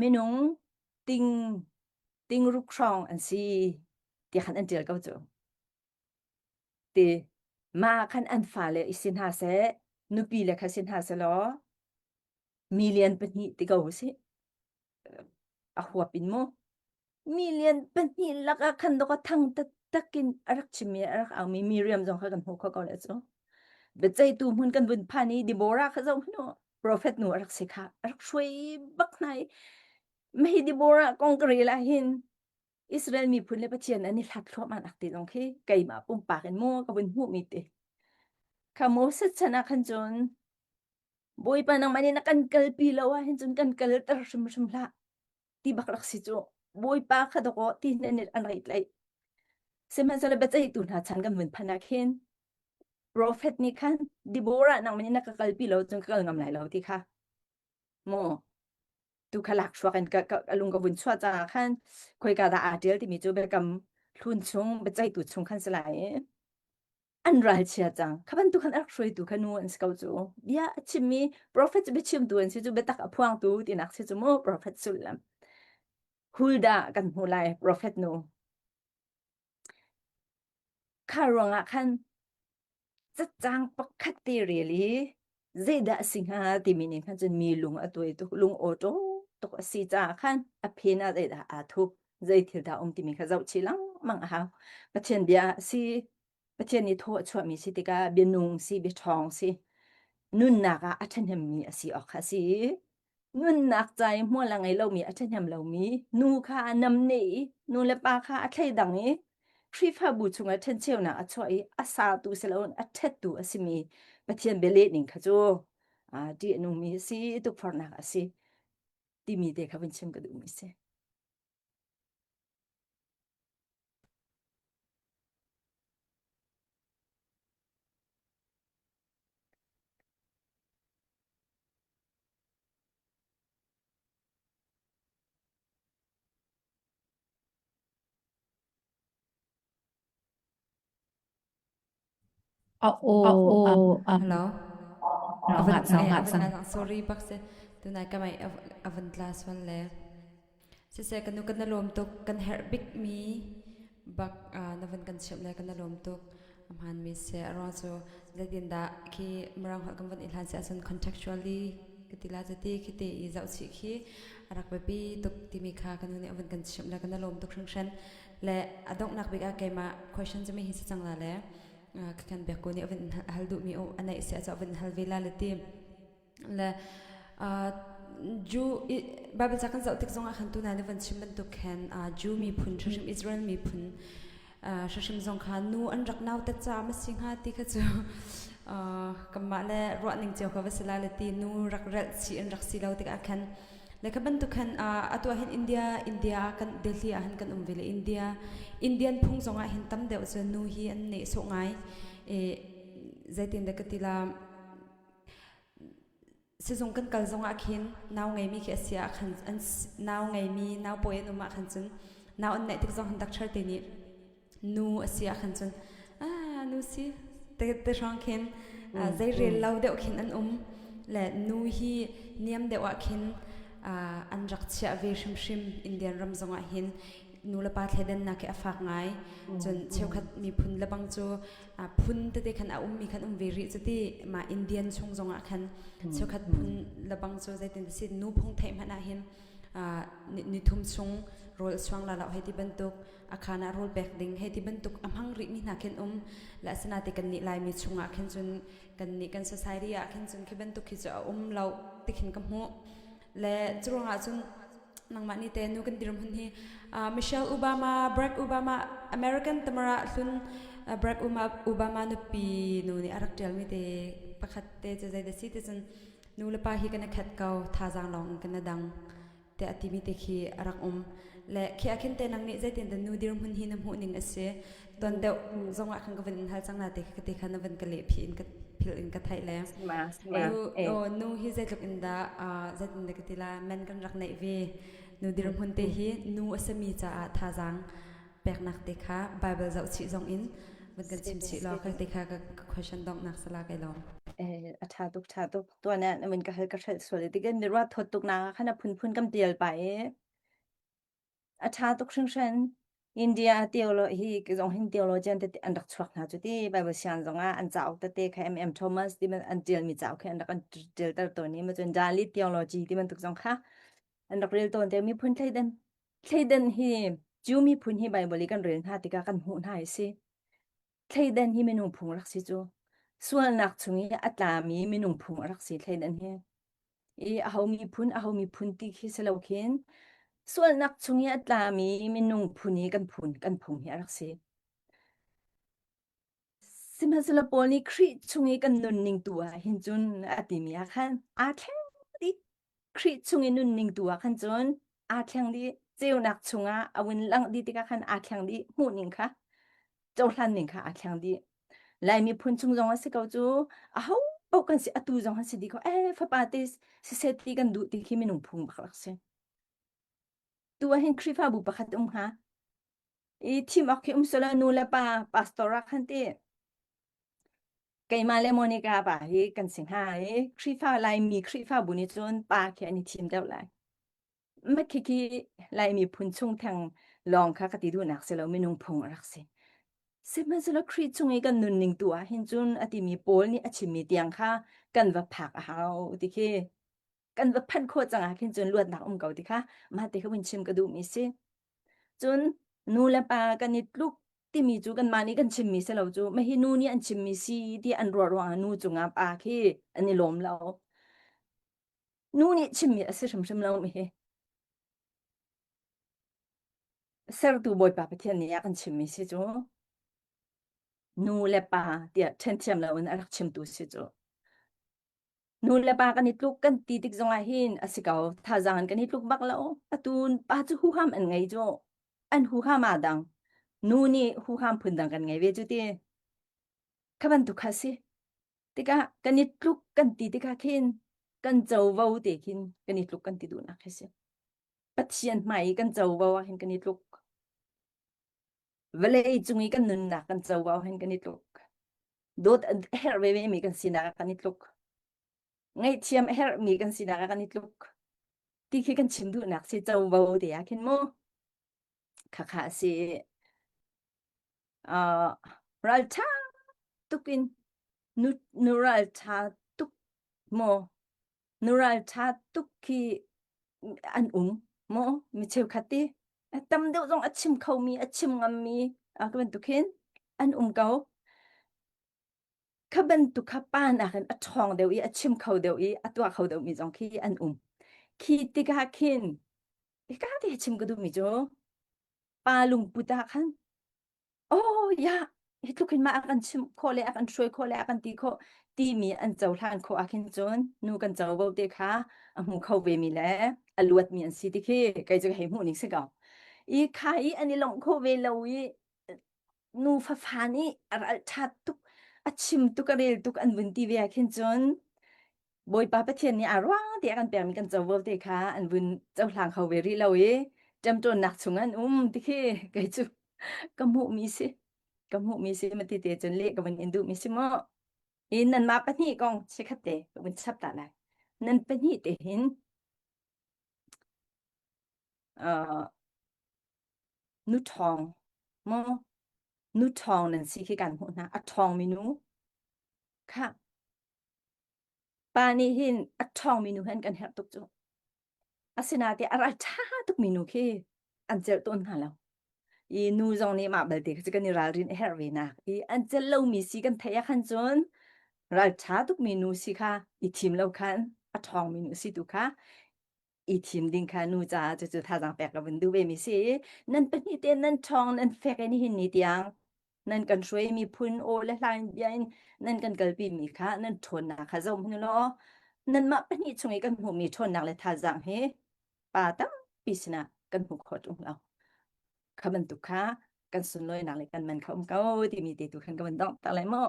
minung ting ting ruk hrawng an si ti khan an tial ko cu ti ma khan an fale i si hna seh nupi le kha si hna seh law million pahnih ti ko usih a huap in mu million pahnih lakah khan dok a thang taktak in a rak chimmi a rak aumi Miriam zong kha kan hmuh kho ko le cu biaceihtu hmun kan vun phan i Deborah kha zoh hmanh u prophet nu a rak si kha a rak hruai bak hna i mahi Deborah kong ka rel ah hin Israel miphun le Pathian an i hlat thluahmah nak ti zong khi keimah pumpak in mu ka vun hmuhmi te kha Moses chan ah khan cun Bawipa nangmah nih na kan kalpi lo ah hin cun kan kalter hrimhrim hlah ti bak rak si cu. Bawipa kha dawkaw ti hna nih an rak i tlaih. Sihmanhsehlaw biaceihtu hna chan kan vun phanh ah khin Profet nih khan Deborah nangmah nih na ka kalpi lo cun ka kal ngam lai lo ti kha mu tu kha lakhruak in ka, ka, ka lung ka vun chuah caah khan khoika dah aa ṭial timi cu biakam hlun chung biaceihtu chung khan si lai i an ralchia cang. Kha bantuk khan a rak hruaitu kha nu an si ko cu. Bia a chimmi profet cu biachimtu an si cu biatak a phuangtu tinak si cu mu profet sullam. Huldah kan hmu lai profet nu. Kha ruangah khan cacang pakhat te rel i zeidah a si hnga timi nih khan cun mi lung a tuai tuk lung awṭaw tuk a si caah khan a phen ah zeidah aa thup zei thil dah um timi kha zoh chih lengmang a hau. Pathian bia a si Pathian nih thaw a chuahmi si tikah bia nung si bia ṭhawng si nunnak ah a ṭhahnemmi a si awk kha a si i nunnak ca i hmual a ngei lomi a ṭhahnem lomi nu kha a namne i nu le pa kha a thleidang i Khrihfabu chungah ṭhencheunak a chuah i a satu si loin a ṭhettu a simi Pathian bia leh ning kha cu ṭih a nungmi a si tukforhnak a si timi te kha vun chim ka duhmi a si. A aw a Hello. ngah cang ngah cang. Sorry bak se tunai ka mai avan tla sual le. Siseh kan nu kan na lawm tuk kan herh bik mi bak na van kan chimh le kan na lawm tuk a hmaan mi si a ruang cu zeitindah khi mirang holh kan van i hlan si ahcun contextually ka ti la zati khi te i zoh chih khi a rak biapi tuk timi kha kan nu nih a van kan chimh le kan na lawm tuk hringhran le a donghnak bik ah keimah question cu mi hi si cang la le ka kan biak ko nih a van hal duh mi a neih si a van hal ve la le ti Le uh, Jew Bible ca kan zoh tik zongah khan tunai na van chim bantuk khan uh, Jew miphun hrimhrim Israel miphun uh, hrimhrim zong kha nu an rak nau tet ca ma si hnga ti kha cu uh, kanmah le ruah ning cio kha va si la le ti nu rak relh chi an rak si lo tikah khan le kha bantuk khan uh, atu ah hin India India ah kan Delhi ah hin kan um ve le India Indian phung zongah hin tam deuh cu nu hi an neh sawh ngai e zeitin dah ka ti la Sizung kan kal zongah khin nau ngeimi khi a si ah khan an nau ngeimi nau pawi an um ah khan cun nau an neih tik zong han doctor te nih nu a si ah khan cun ah nu si te te hrawng khin zei rel lo deuh khin an um le nu hi niam deuh ah khin an rak chiah ve hrimhrim Indian ram zongah hin nu le pa thleidannak hi a fak ngai cun cheukhat miphun le bang cu phun tete khan a ummi khan um ve rih cuti mah Indian chung zongah khan cheukhat phun lebang cu zeitin si nu phung theih hmanh ah hin ni thum chung rawl suang la lo hei ti bantuk a khan ah rawl pek ding hei ti bantuk a hmang rih mi hna khin um la asina te kan nih laimi chungah khin cun kan nih kan society ah khin cun khi bantuk khi cu a um lo ti khin ka hmuh le curuangah cun nangmah nih te nu kan dirhmun hi Michelle Obama, Barack Obama, American tamara hlun Barack Obama nupi nu nih a rak ṭialmi te pakhat te cu zei da si ti cun nu le pa hi kan i khat ko thazaang lawng in kan i dang tiah a timi te khi a rak um le khi ah khin te nang nih zeitin dah nu dirhmun hi na hmuh ning a si tuan deuh zong ah khan ka van in hal cang na te khi te kha na van ka leh phi in ka phil in ka theih le nu oh, nu hi zeitluk in dah zeitin dah ka ti la men kan rak neih ve nu dirhmun te hi nu a sami caah thazaang peknak te kha Bible zoh chih zong in van kan chim chih law ka te kha ka question dongnak sala kai lawm eh a tha tuk tha tuk tuan na min ka hal ka hrel sual ti kan mi ruat thot tuk na khan a phun phun kam tial pa e A ṭha tuk hringhran. India theolo hi zong hin theologian tete an rak chuak hna cu ti Bible siang zongah an cauk tete kha M.M. Thomas ti an ṭialmi cauk khi an rak an ṭialter tawn i cun Dalit theology ti bantuk zong kha an rak rel tawn te miphun thleidan thleidan hi Jew miphun hi Bible i kan rel hna tikah kan hmuh hna hi si. Thleidan hi minung phung rak si cu. Sualnak chung i a tlami minung phung a rak si thleidan hi. I aho miphun aho miphun ti khi si lo khin sualnak chung i a tlami minung phun i kan phun kan phung hi a rak si. Sihmanhsehlaw Paul nih Khrih chung i kan nunning tu ah hin cun a timi ah khan aa thleng dih. Khrih chung i nunning tu ah khan cun aa thleng dih. Ceunak chungah a vun langh dih tikah khan aa thleng dih hmuhning kha. cohlan ning kha aa thleng dih. Lai miphun chung zong a si ko cu aho paoh kan si atu zong an si dih ko eh fapa te siseh ti kan duh ti khi minung phung bak rak si. Tu ah hin Khrihfabu pakhat um hnga. I thim awk khi um selaw nu le pa pastor ah khan ti keimah le Monica pa hi kan si hnga i Khrihfa Laimi Khrihfabu nih cun pa khi an i thim deuh lai. Mah khi Lai miphun chung theng lawng kha ka ti duhnak si lo minung phung a rak si. Sihmanhsehlaw Khrih chung i kan nunning tu ah hin cun a timi Paul nih a chimmi tiang kha kan va phak a hau ti khi kan va phanh khawh cang ah khin cun luatnak um ko ti kha mah ti kha vun chim ka duhmi si. Cun nu le pa kan i tluk timi cu kanmah nih kan chimmi si lo cu mahi nu nih an chimmi si ti an ruah ruangah nu cungah pa khi an i lawm lo. Nu nih chimmi a si hrimhrim lo mi hi. Sertu Bawipa Pathian nih a kan chimmi si cu nu le pa tiah ṭhenthiam loin a rak chimtu si cu. Nu le pa kan i tluk kan ti tik zongah hin a si ko. Thazaang in kan i tluk bak lo. Atu pa cu huham an ngei cu. An huham aa dang. Nu nih huham phun dang kan ngei ve cu ti. Kha bantuk kha si. Tikah kan i tluk kan ti tikah khin kan covo te khin kan i tluk kan ti duhnak khi si. Pathian hmai i kan covo ah hin kan i tluk. Vawlei cung i kan nunnak kan covo ah hin kan i tluk. Dawt a herh veve mi kan sinak ah kan i tluk. Ngaihthiam a herhmi kan sinak ah kan i tluk. Ti khi kan chim duhnak si covo te ah khin mu. Khakha a si. Uh, ralṭha tuk in nu, nu ralṭha tuk maw nu ralṭha tuk khi an um maw mi cheukhat ti tam deuh zong a chim khomi a chim ngammi a ka bantuk hin an um ko kha bantuk kha pa nakin a ṭhawng deuh i a chim kho deuh i a tuah kho deuhmi zong khi an um khi tikah khin hika te chim ka duhmi cu pa lungput ah khan oh ya hi tluk hin mah a kan chimh khawh le a kan hruai khawh le a kan ti khawh timi an cohlan khawh ah khin cun nu kan covo te kha a hmu kho ve mi le a luat mi an si ti khi kei cu hei hmuh ning si ko i kha i an i lawmh khawh ve lo i nu fafa nih a ral ṭhat tuk a chim tuk a rel tuk an vun ti ve ah khin cun Bawipa Pathian nih aa ruang te a kan pekmi kan covo te kha an vun cohlang kho ve rih lo i ṭemṭawnnak chung an um ti khi kei cu ka hmuhmi si ka hmuhmi si mati te cun leh ka vun in duhmi si mu i nanmah pahnih kong chikkhat te ka vun chap ta lai nan pahnih te hin uh, nu ṭhawng mu nu ṭhawng nan si khi kan hmuh hna a ṭhawngmi nu kha Pa nih hin a ṭhawngmi nu he an kan herh tuk cu. Asinain a ral ṭha tukmi nu khi an celh tawn hna lo. I nu zong nih mah belte khi cu kan i ralrin a herh ve nak. I an celh lomi si kan theih ah khan cun ral ṭha tukmi nu si kha i thim lo khan a ṭhawngmi nu si tu kha i thim ding kha nu caah cucu thazaang pek ka vun duh ve mi si. Nan pahnih te nan ṭhawng nan fek i nihin ni tiang nan kan hruai miphun aw le hla in bia in nan kan kalpi mi kha nan ṭhawnnak kha zoh hmanh law nanmah pahnih chung i kan hmuhmi ṭhawnnak le thazaang hi pa tampi sinah kan hmu khawh ṭung lo. Kha bantuk kha kan sunlawinak le kan man kha um ko timi te tu khan ka van dongh tak lai mu.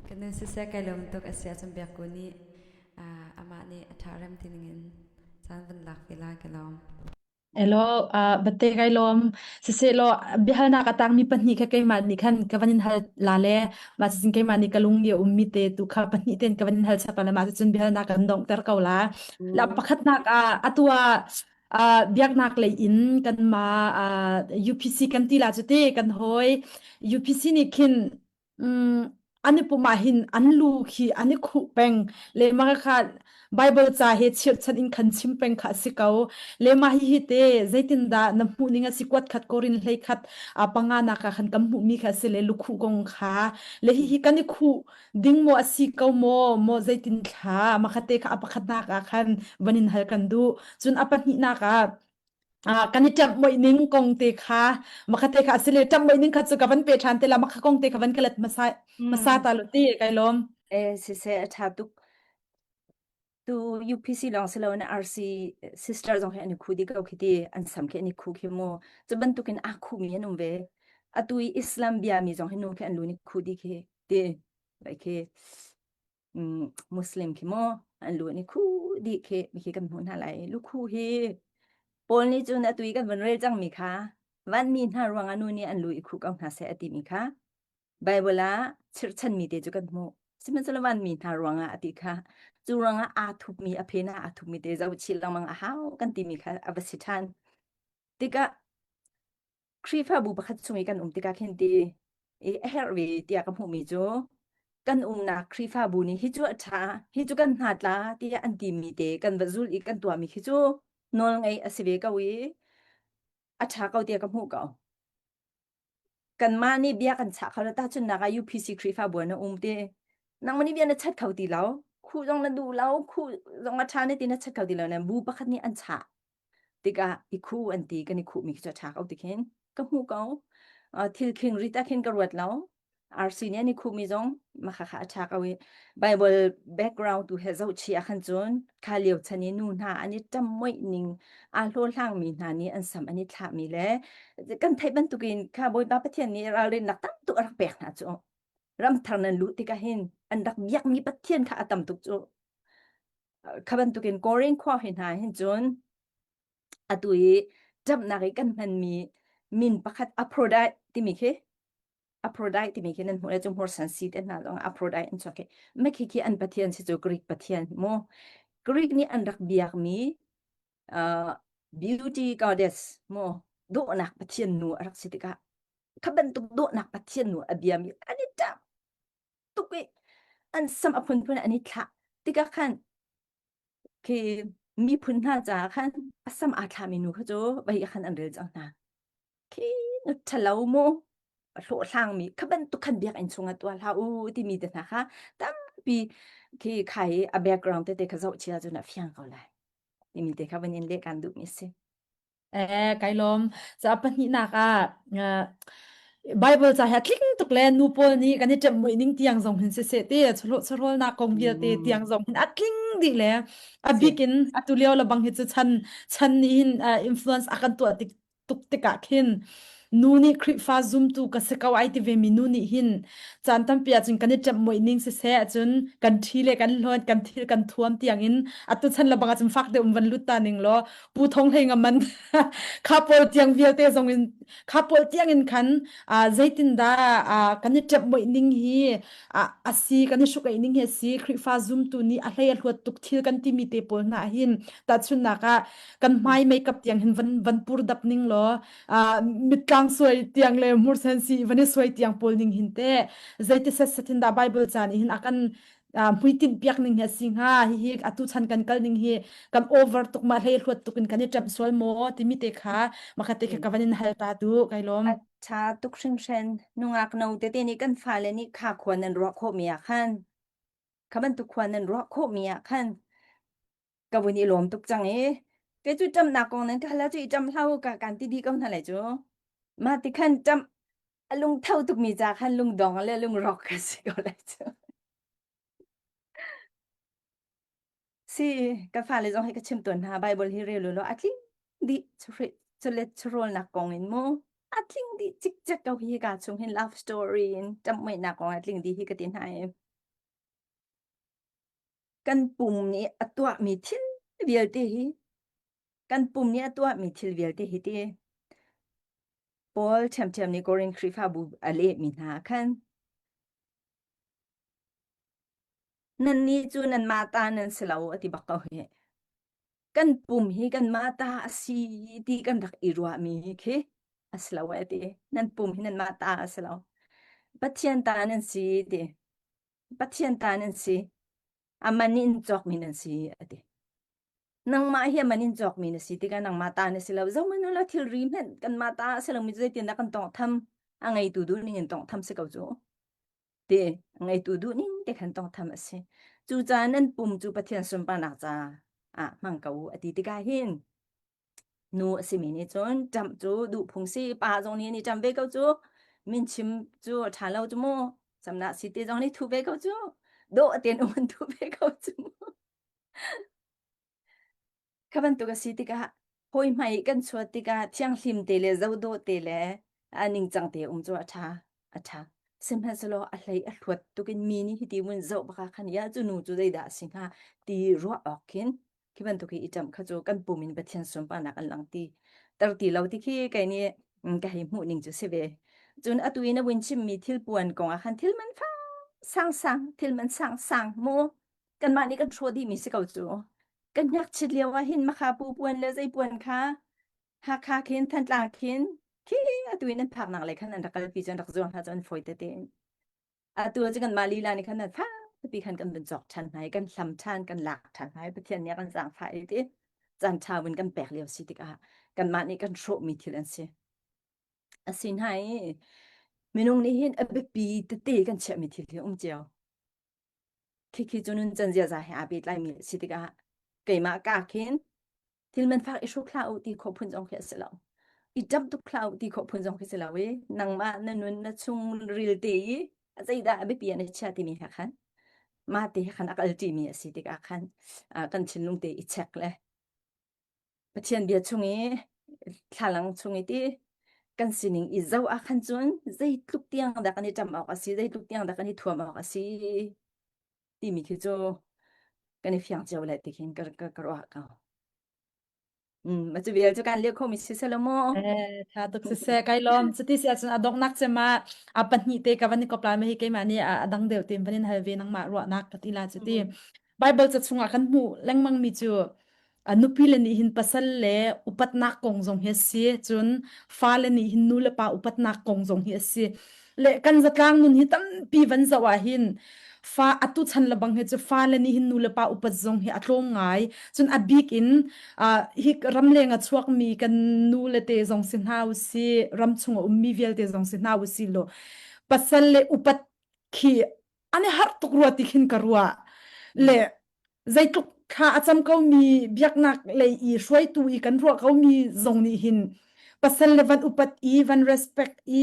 Kan nun siseh kai lawm tuk a si ahcun Biakku nih amah nih a ṭha rem ti ningin caan van lak ve lai ka lawm. Elo, uh, bate kai lawm. Siseh biahalnak a tangmi pahnih kha keimah nih khan ka van in hal la le mah cucun keimah nih ka lung i a ummi te tu kha pahnih ten ka van in hal chap la mah cucun biahalnak kan donghter ko la. La pakhatnak ah atu ah uh, biaknak lei in kan ma uh, UPC kan ti la cu te kan hoi UPC nih khin an i pumh ah hin an lu khi an i khuh peng lehmang kha Bible ca he chirhchan in khan chim peng kha a si ko lehmah hi hi te zeitindah na hmuh ning a si kuat khat korin hlei khat a panga nak ah khan kan hmuh mi kha a si le lukhuh kong kha le hi hi kan i khuh ding maw a si ko maw maw zeitin thla makhate kha a pakhatnak ah khan van in hal kan duh cun a pahnihnak ah kan i ṭamh moih ning kong te kha makha te kha asile ṭamh moih ning kha cu ka van pe ṭhan te la makha kong te kha van ka let hmasa hmasa ta lu ti kai lawm Eh siseh a ṭha tuk. Tu UPC lawng si loin RC sister zong hi an i khu dih ko khi ti an sam khi an i khu khi mu. Cu bantukin aa khumi an um ve. Atu i Islam bia mi zong hi nu khi an lu ni khu di khi ti vai khi Muslim khi mo an lu ni khu di khi mi khi kan hmuh hna lai. Lukhu hi Paul nih cun atu i kan van rel cang mi kha vanmi hna ruangah nu nih an lu i khuh ko hna seh a timi kha Bible ah chirhchanmi te cu kan hmuh. Sihmanhsehlaw vanmi hna ruangah a ti kha cu ruangah aa thupmi a phen ah aa thupmi te zoh chih lengmang a hau kan timi kha a va si ṭhan. Tikah Khrihfabu pakhat chung i kan um tikah khin ti i a herh ve tiah ka hmuhmi cu kan umnak Khrihfabu nih hi cu a ṭha, hi cu kan hna tla tiah an timi te kan va zul i kan tuahmi khi cu nawl ngei a si ve ko i a ṭha ko tiah ka hmuh ko. Kanmah nih bia kan chah kho lo tahchunhnak ah UPC Khrihfabu ah na um ti. Nangmah nih bia na chat kho ti lo. Khuh zong na duh lo, khuh zong a ṭha na ti na chat kho ti lo na bu pakhat nih an chah tikah i khuh an ti kan i khuhmi khi cu a ṭha ko ti khin ka hmuh ko. Thil khing rit ah khin ka ruat lo. RC nih an i khuhmi zong mah kha a ṭha ko i Bible background tu he zohchih ah khan cun kha lio chan i nu hna an i ṭammoih ning aa hlawhhlangmi hna nih an sam an i thlahmi le kan theih bantukin kha Bawipa Pathian nih ralrinnak tam tuk a rak pek hna cu ramthar nan luh tikah hin an rak biakmi Pathian kha a tam tuk cu kha bantukin Korin khua hi hna hin cun atu i ṭamhnak i kan hmanmi min pakhat Aphrodite timi khi Aphrodite timi khi nan hmuh le cu hmursan si te hna zong Aphrodite an chuak khi ma khi khi an pathian si cu Greek pathian mu Greek nih an rak biakmi uh, beauty goddess mu dawhnak pathian nu a rak si tikah kha bantuk dawhnak pathian nu a biami an i ṭap tuk i an sam a phunphun an i thlah tikah khan khi miphun hna caah khan a sam aa thlahmi nu kha cu vai khan an rel cang hna Khi na ṭhalo mu hlawhhlangmi kha bantuk khan biakinn chungah tuah hlah u timi te hna kha tampi khi khai i a background tete kha zoh chia cun a fiang ko lai timi te kha van in leh kan duhmi si. Eh, kai lawm. Ca pahnihnak ah Bible ca hi a tling tuk le nu pawl nih kan i ṭemh muih ning tiang zong hin siseh ti chawhrawlnak kong vialte tiang zong hin a tling dih le a bik in atu lio le bang hi cu chan chan nih hin influence a kan tuah tik tuk tikah khin nu nih Khrihfa zumtu ka si ko ai ti vemi nu nih hin caan tampi ahcun kan i ṭemh muih ning siseh ahcun kan ṭhi le kan hlawn kan thil kan thuam tiang in atu chan le bang ahcun fak deuh van lut ta ning law pu thong hlei ngam man kha pawl tiang vialte zong in kha pawl tiang in khan zeitindah kan i ṭemh muih ning hi a si kan i hruk ei ning hi a si Khrihfa zumtu nih a hlei a hluat tuk thil kan timi te pawl hna hin tahchunhnak ah kan hmai makeup tiang hin van van pur dap ning law mittlang suai tiang le hmursen si van i suai tiang pawl ning hin te zeiti set set hin dah Bible caan hin a kan hmuitinh piak ning hi a si hnga hihi atu chan kan kal ning hi kan over tuk ma hlei hluat tuk in kan i ṭamh sual maw timi te kha makhat te kha ka van in hal ta tu kai lawm A ṭha tuk hringhran. Nungak no tete nih kan fale nih kha khua nan ruah khawhmi ah khan kha bantuk khua nan ruah khawhmi ah khan ka vun i lawm tuk cang i kei cu ṭamnak kong nan ka hal cu i ṭam hlah u ka kan ti dih ko hna lai cu mah ti khan ṭam a lungtho tukmi ca khan lungdong le lungrawk ka si ko lai cu si ka fale zong hi ka chim tawn hna Bible hi rel law a tling dih chawlet chawrawlnak kong in mu a tling dih cikcek ko hi ka chung hin love story in ṭamhmoihnak kong a tling dih hi ka ti hna i Kan pum nih a tuahmi thil vialte hi kan pum nih a tuahmi thil vialte hi ti Paul ṭhiamṭhiam nih Korin Khrihfabu a lehmi hna ah khan nannih cu nanmah ta nan si lo a ti bak ko hi. Kan pum hi kanmah ta a si ti kan rak i ruahmi khi a si lo a ti. Nan pum hi nanmah ta a si lo. Pathian ta nan si ti. Pathian ta nan si. A man in cawkmi nan si a ti. Nangmah hi a man in cawkmi na si tikah nangmah ta na si lo. Zohmanh ulaw thilri hmanh kanmah ta a si lomi cu zeitindah kan tawnghtham? A ngeitu duh ning in tawnghtham si ko cu. Ti a ngeitu duh ning te khan tawnghtham a si. Cucaah nan pum cu Pathian sunparnak caah hmang ko u a ti tikah hin Nu a simi nih cun ṭamh cu duh phung si, pa zong nih an i ṭamh ve ko cu. Min chim cu a ṭha lo cu mu. Samnak si te zong nih thu ve ko cu. Dawh tein um an duh ve ko cu mu. Kha bantuk a si tikah hawi hmai kan chuat tikah thianghlim te le zohdawh te le. A ningcang te um cu a ṭha. A ṭha. Sihmanhsehlaw a hlei a hluat tukin mi nih hiti vun zoh bak ah khan ya cu nu cu zeidah a si hnga ti ruah awk khin khi bantuk hi i ṭamh kha cu kan pum in Pathian sunparnak an lang ti ter ti lo ti khi kei nih ka hei hmuh ning cu si ve. Cun atu i na vun chimmi thil puan kong ah khan thil man fang sang sang thil man sang sang mu kanmah nih kan hrawh dihmi si ko cu. Kan ngakchit lio ah hin makha pu puan le zei puan kha Hakha khin Thantlang khin khi atu in an phaknak lei khan an rak kalpi cu an rak zuang hna cu an fawi tete in. Atu cu kanmah lila nih khan fakpi khan kan vun cawk ṭhan hna i kan hlam ṭhan kan lak ṭhan hna i Pathian nih a kan zaangfah i ti caan ṭha vun kan pek lio si tikah kanmah nih kan hrawhmi thil an si. A si hna i minung nih hin a biapi tete kan chiahmi thil hi um cio. Khikhi cu nun can ziaza he aa pehtlaimi a si tikah keimah ka khin thil man fak i hruk hlah u ti khawh phun zong khi a si lo. I ṭap tuk hlah u ti khawh phun zong khi si lo i nangmah na nun na chung ril te i zeidah a biapi ah na chia timi he khan mah te he khan a kal ṭimi a si tikah khan kan thinlung te i check le Pathian bia chung i thlalang chung i ti kan sining i zoh ah khan cun zeitluk tiang dah kan i ṭam awk a si zeitluk tiang dah kan i thuam awk a si timi khi cu kan i fiang cio le ti khin ka ka ka ruah ko. Mm, ma cu vial cu kan leh khomi si selo mu. Eh, tha tuk siseh kai lawm. Cuti si ahcun a donghnak cem ah a pahnih te ka van i kop lai ma hi keimah nih a a dang deuh tein van in hal ve nangmah ruahnak ka ti la cuti. Bible ca chungah kan hmuh lengmang mi cu a nupi le nih hin pasal le upatnak kong zong hi a si cun fale nih hin nu le pa upatnak kong zong hi a si le kan zatlang nun hi tampi van zoh ah hin fa atu chan le bang hi cu fale nih hin nu le pa upat zong hi a tlawm ngai cun a bik in uh, hi ramleng a chuakmi kan nu le te zong si hna usi ram chung a ummi vialte zong si hna usi lo pasal le upat khi an i harh tuk rua ti khin ka ruah le zeitluk thla a cam komi biaknak lei i hruaitu i kan ruah komi zong nih hin pasal le van upat i van respect i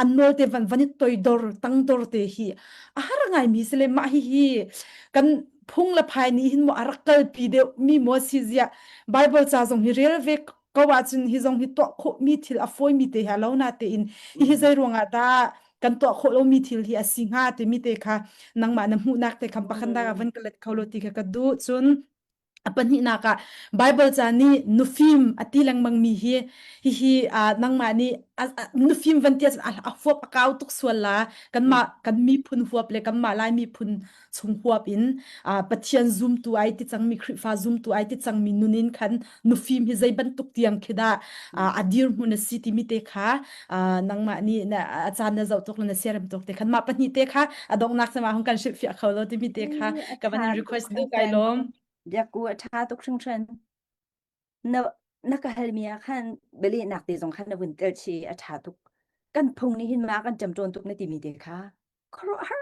an nawl te van van i toidor tangdor te hi a har ngai mi si le mah hi hi kan phung le phai nih hin mo a rak kalpi deuh mi mo si zia bible ca zong hi rel ve ko ahcun hi zong hi tuah khawh mi thil a fawi mi te hi a lo na te in hi zei ruangah dah kan tuah khawh lomi thil hi a si hnga timi te kha nangmah na hmuhnak te kha pakhat ah van ka let kho lo ti kha ka duh cun a pahnihnak ah Bible ca nih nufim a ti lengmang mi hi hihi nangmah nih nufim van ti ahcun a huap a kau tuk sual la kanmah kan miphun huap le kanmah Lai miphun chung huap in Pathian zumtu ai ti cangmi Khrihfa zumtu ai ti cangmi nun in khan nufim hi zei bantuk tiang khi dah a dirhmun a si timi te kha nangmah nih na a caan na zoh tuk le na siarem tuk te khan mah pahnih te kha a donghnak cema hung kan hrilhfiah kho lo timi te kha ka van in request duh kai lawm. Biakku a ṭha tuk hringhran. Na na ka halmi ah khan bialehnak te zong khan na vun tel chi a ṭha tuk. Kan phung nih hin ma kan ṭemṭawn tuk na timi te kha khuaruahhar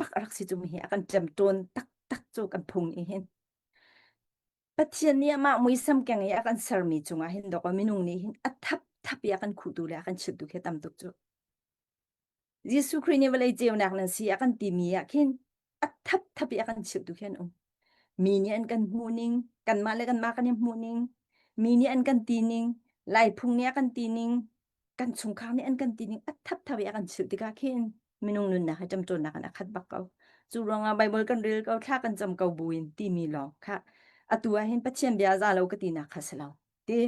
bak a rak si cu mi hi a kan ṭemṭawn taktak cu kan phung nih hin. Pathian nih amah muisam keng i a kan sermi cungah hin dawkaw minung nih hin a thapthap i a kan khuhtu le a kan chilhtu khi a tam tuk cu. Jesuh Khrih nih vawlei ceunak nan si a kan timi ah khin a thapthap i a kan chilhtu khi an um. Mi nih an kan hmuhning, kanmah le kanmah kan i hmuhning, mi nih an kan tining, Lai phung nih a kan tining, kan chungkhar nih an kan tining a thapthap i a kan chilh tikah khin minung nunnak hi ṭamṭawnnak in a khat bak ko. Cu ruangah Baibal kan rel ko, thla kan cam ko buin timi lawng kha atu ah hin Pathian bia za lo ka tinak kha si lo. Ti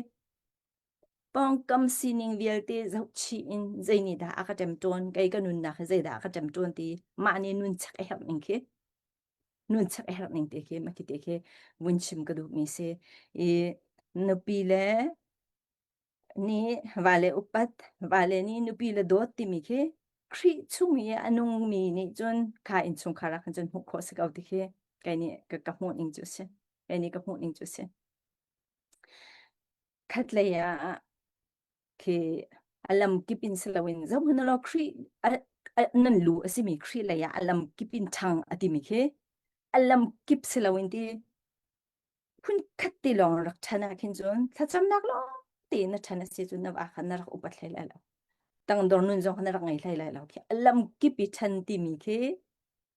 pawngkam sining vialte zohchih in zei nih dah a ka ṭemṭawn, kei ka nunnak hi zeidah a ka ṭemṭawn ti mah nih nun chek a herh ning khi nun chek a herh ning te khi mah khi te khi vun chim ka duhmi si. I nupi le nih vale upat, vale nih nupi le dawt timi khi Khrih chung i a nungmi nih cun kha innchungkhar ah khan cun hmuh khawh si ko ti khi kei nih ka, ka hmuh ning cu a si. Kei nih ka hmuh ning cu a si. Khatlei ah khi a lam kip in si loin zohhmanh law Khrih nan lu a simi Khrih lei ah a lam kip in ṭhang a timi khi a lam kip si loin ti phun khat te lawng rak ṭhan ah khin cun thlacamnak lawng te na ṭhan a si cun na va kha na rak upat hlei lai lo tangdor nun zong kha na rak ngei hlei lai lo khi a lam kip i ṭhan timi khi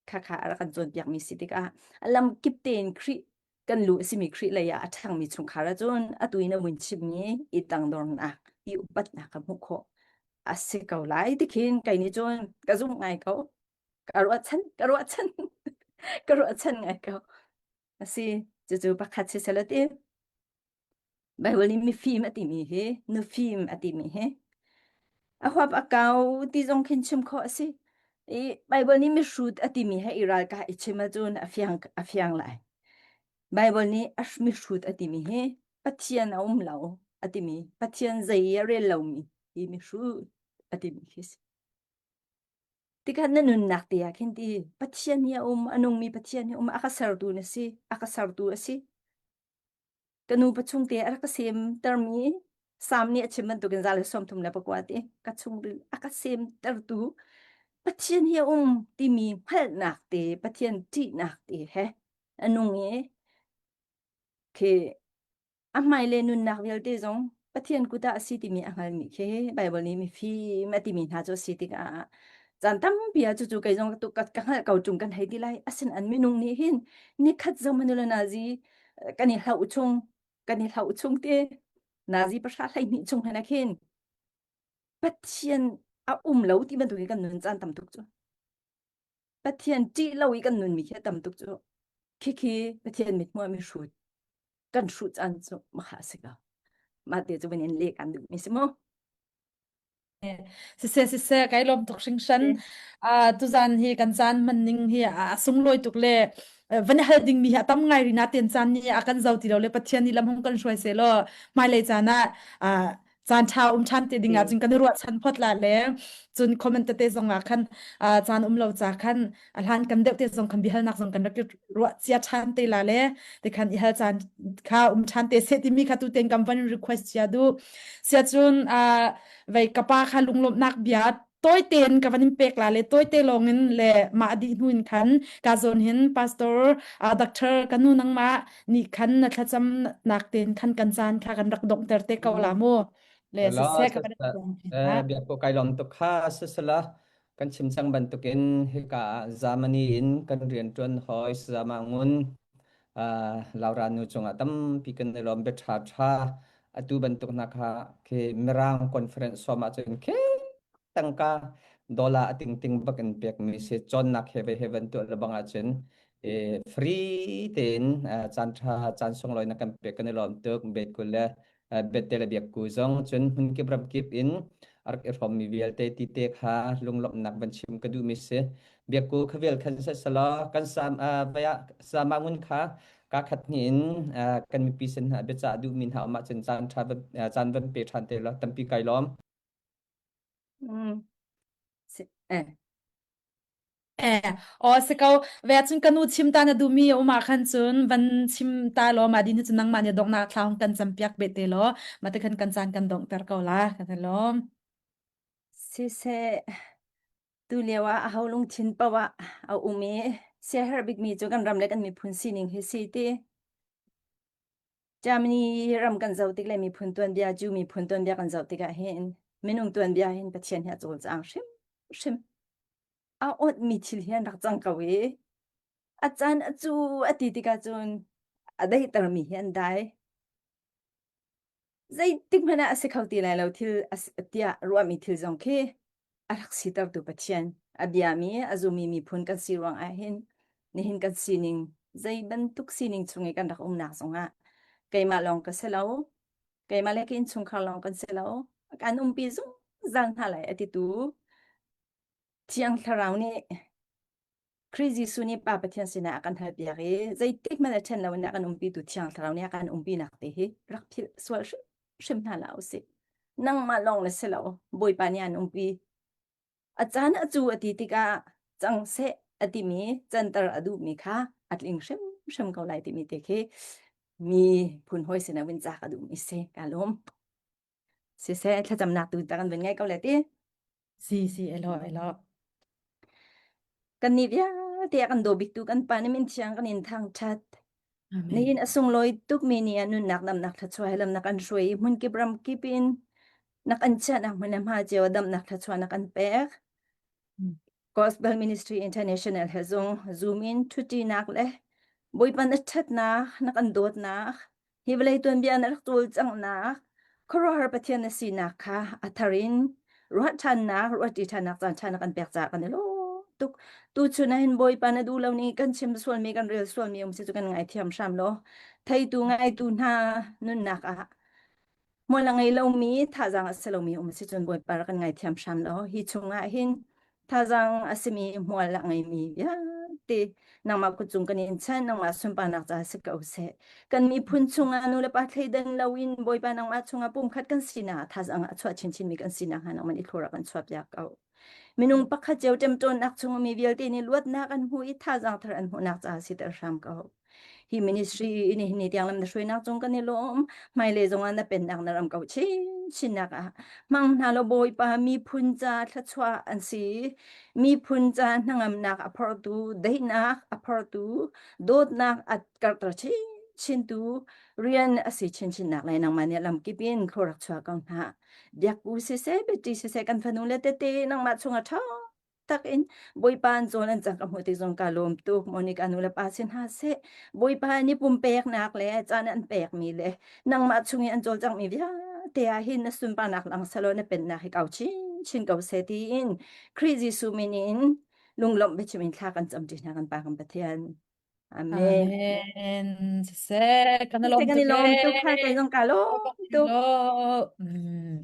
kha kha a rak kan cawnpiakmi si tikah a lam kip tein Khrih kan lu a simi Khrih lei ah a ṭhangmi chungkhar ahcun atu in a vun chimmi i tangdornak i upatnak ka hmuh khawh. a si ko lai ti khin kei nih cun ka zumh ngai ko. Ka ruahchan, ka ruahchan, ka ruahchan ngai ko. A si, cucu pakhat si selaw ti. Bible nih mifim a timi hi, nufim a timi hi, a huap a kau ti zong khin chim khawh a si. I Bible nih mihrut a timi he i ralkah i chim ahcun a fiang, a fiang lai. Bible nih a mihrut a timi hi Pathian a um lo a timi, Pathian zei i a rel lomi hi mihrut a timi khi si. Tikhan na nunnak te ah khin ti Pathian hi a um, a nungmi Pathian hi a um, a ka sertu na si, a ka sertu a si. Ka nu pachung te a rak ka semtermi Sam nih a chim bantukin za le 34 ti ka chungril a ka semtertu Pathian hi a um timi hngalhnak te Pathian ṭihnak te he a nung i khi a hmailei nunnak vialte zong Pathian kut ah a si timi a hngalmi khi Baibal nih mifim a timi hna cu a si tikah caan tampi ah cucu kei zong ka, ka hngalh ko ṭung kan hei ti lai asin an minung nih hin nikhat zong manula nazi kan i hlauh chung kan i hlauh chung te nazi pahra 12 chung hna khin Pathian a um lo ti bantukin kan nun caan tam tuk cu Pathian ṭih lo i kan nunmi khi a tam tuk cu khikhi Pathian mithmuh ah mihrut kan hruh caan cu makha a si ko. Mah te cu van in leh kan duhmi si mu. Siseh siseh kai lawm tuk hringhran. Uh, tuzan hi kan caan hman ning hi a sunglawi tuk le van hal ding mi hi a tam ngai rina ten caan ni a kan zo ti lo le Pathian nih lam hung kan hruai se law hmailei caan ah uh, caan ṭha um ṭhan te ding ah cun kan i ruahchan phot la le cun comment tete zong ah khan caan um lo ca khan a hlan kan deuh te zong khan biahalnak zong kan rak ruah cia ṭhan te la le te khan i hal caan kha um ṭhan te se timi kha tu ten kan van request cia du sia cun vei kapa kha lunglawmhnak bia toi ten ka van in pek la le toi te lawng in le mah dih hnu in khan ka zawn hin pastor doctor kanu nangmah nih khan na thlacam nak ten khan kan caan kha kan rak donghter te ko la mu le La siseh ka van eh bia ko kai lom tuk kha sisala kan chim cang bantukin hika ah Germany in kan rian tuan hoi sama ngun Laura nu cungah tampi kan i lawm be tha tha atu bantuk na kha khi mirang conference som ahcun khi tangka dollar a tingting bak in pekmi si cawnnak he ve he van tuah le bang ahcun e, free tein caan ṭha caan sunglawi na kan pek kan i lawm tuk bet kul le bette le biak ku zong cun hmun kip ram kip in a rak i hrawmmi vialte ti te kha lunglawmhnak van chim ka duhmi si biak ku khavel khan se sala kan sam vaya sama ngun kha ka khat ni in kan mipi sin hna biacah duhmi hna um ahcun caan ṭha caan van pe ṭhan te la tampi kai lawm Mm. Si- Eh. Eh, aw si ko ve cun ka nu chim ta na duhmi a um ah khan cun van chim ta law ma din hi cun nangmah nih donghnak thla hung kan campiak be te law ma te khan kan caan kan donghter ko la ka ti lawm. Siseh, tu lio ah aho lungthin paoh ah a um i siaherh bikmi cu kan ram le kan miphun sining hi si ti. Germany ram kan zoh tik le miphun tuanbia, Jew miphun tuanbia kan zoh tikah hin minung tuanbia hin Pathian hi a cawlcang hrimhrim. A awtmi thil hi an rak cang ko i a caan a cu a ti tikah cun a daihtermi hi an dai. Zeitik hmanh ah a si kho ti lai lo thil tiah ruahmi thil zong khi a rak sitertu Pathian a biami a zumi miphun kan si ruang ah hin nihin kan sining zei bantuk sining chung i kan rak umnak zongah keimah lawng ka si lo keimah le ka innchungkhar lawng kan si lo kan umpi zungzal hna lai a titu Thiang Thlarau nih Khrih Jesuh nih Pa Pathian sinah a kan halpiak i zeitik hmanh a ṭhen loin a kan umpitu Thiang Thlarau nih a kan umpinak te hi rak philh sual hrimhrim hna hlah usih. Nangmah lawng na si lo, Bawipa nih an umpi. A caan a cu a ti tikah cang seh a timi canter a duhmi kha a tling hrimhrim ko lai timi te khi mi phun hawi sinah vun cak a duhmi si ka lawm. Siseh thlacamnak tu ta kan vun ngai ko le ti. Si si elo elo. Kan nih vialte a kan daw biktu kan Pa nih min thiang kan in thangṭhat. Nihin a sunglawi tukmi ni ah nunnak damnak thluachuah he lam na kan hruai i hmunkip ramkip in na kan chiahnak hmun le hma cio ah damnak thluachuah na kan pek. Gospel Ministry International he zong Zoom in ṭhuṭinak le Bawipa na ṭhatnak, na kan dawtnak, hi vawlei tuanbia na rak cawlcanghnak, khuaruahhar Pathian na sinak kha a thar in. Ruah ṭhannak, ruahṭi ṭhannak caan ṭha na kan pek caah kan i lawm tuk. Tuchun ah hin Bawipa na duh lo ni kan chim sualmi kan rel sualmi um si cu kan ngaithiam hram law theitu ngaitu hna nunnak ah hmual a ngei lomi thazaang a si lomi um si cun Bawipa rak kan ngaithiam hram law hi chungah hin thazaang a simi hmual a ngeimi vialte nangmah kut cung kan in chan nangmah sunparnak caah si ko seh kan miphun chungah nu le pa thleidan loin Bawipa nangmah chungah pumkhat kan sinak thazaang a chuah chinchinmi kan sinak hnga nangmah nih thlura kan chuahpiak ko minung pakhat cio ṭemṭawnnak chung mi vialte nih luatnak an hmu i thazaang thar an hmuhnak caah siter hram ko hi ministry ini ni tiang lam na hruainak cung kan i lawm hmailei zongah na pennak na ram ko chin chinnak ah hmang hna lo bawipa miphun ca thluachuah an si miphun ca hnangamnak a phortu daihnak a phortu dawtnak a karhter chin chintu rian a si chin chinnak le nangmah nih lamkip in khuarak chuah ko hna biakku siseh biati siseh kan fanu le tete nangmah chungah ṭha tak in Bawipa an zawn an cang ka hmuh tik zong ka lawm tuk Monica nu le pa sin hna seh Bawipa nih pumpeknak le caan an pekmi le nangmah chung i an cawlcanghmi vialte ah hin na sunparnak lang selaw na pennak hi kau chin chin ko seh tiin Khrih Jesuh min in lunglawmh biachim in thla kan cam ṭi hna kan Pa kan Pathian Amen. Amen. Siseh, kan i lawm Kan i tuk lawm tuk ee. kha kei zong ka lawm tuk. Mm.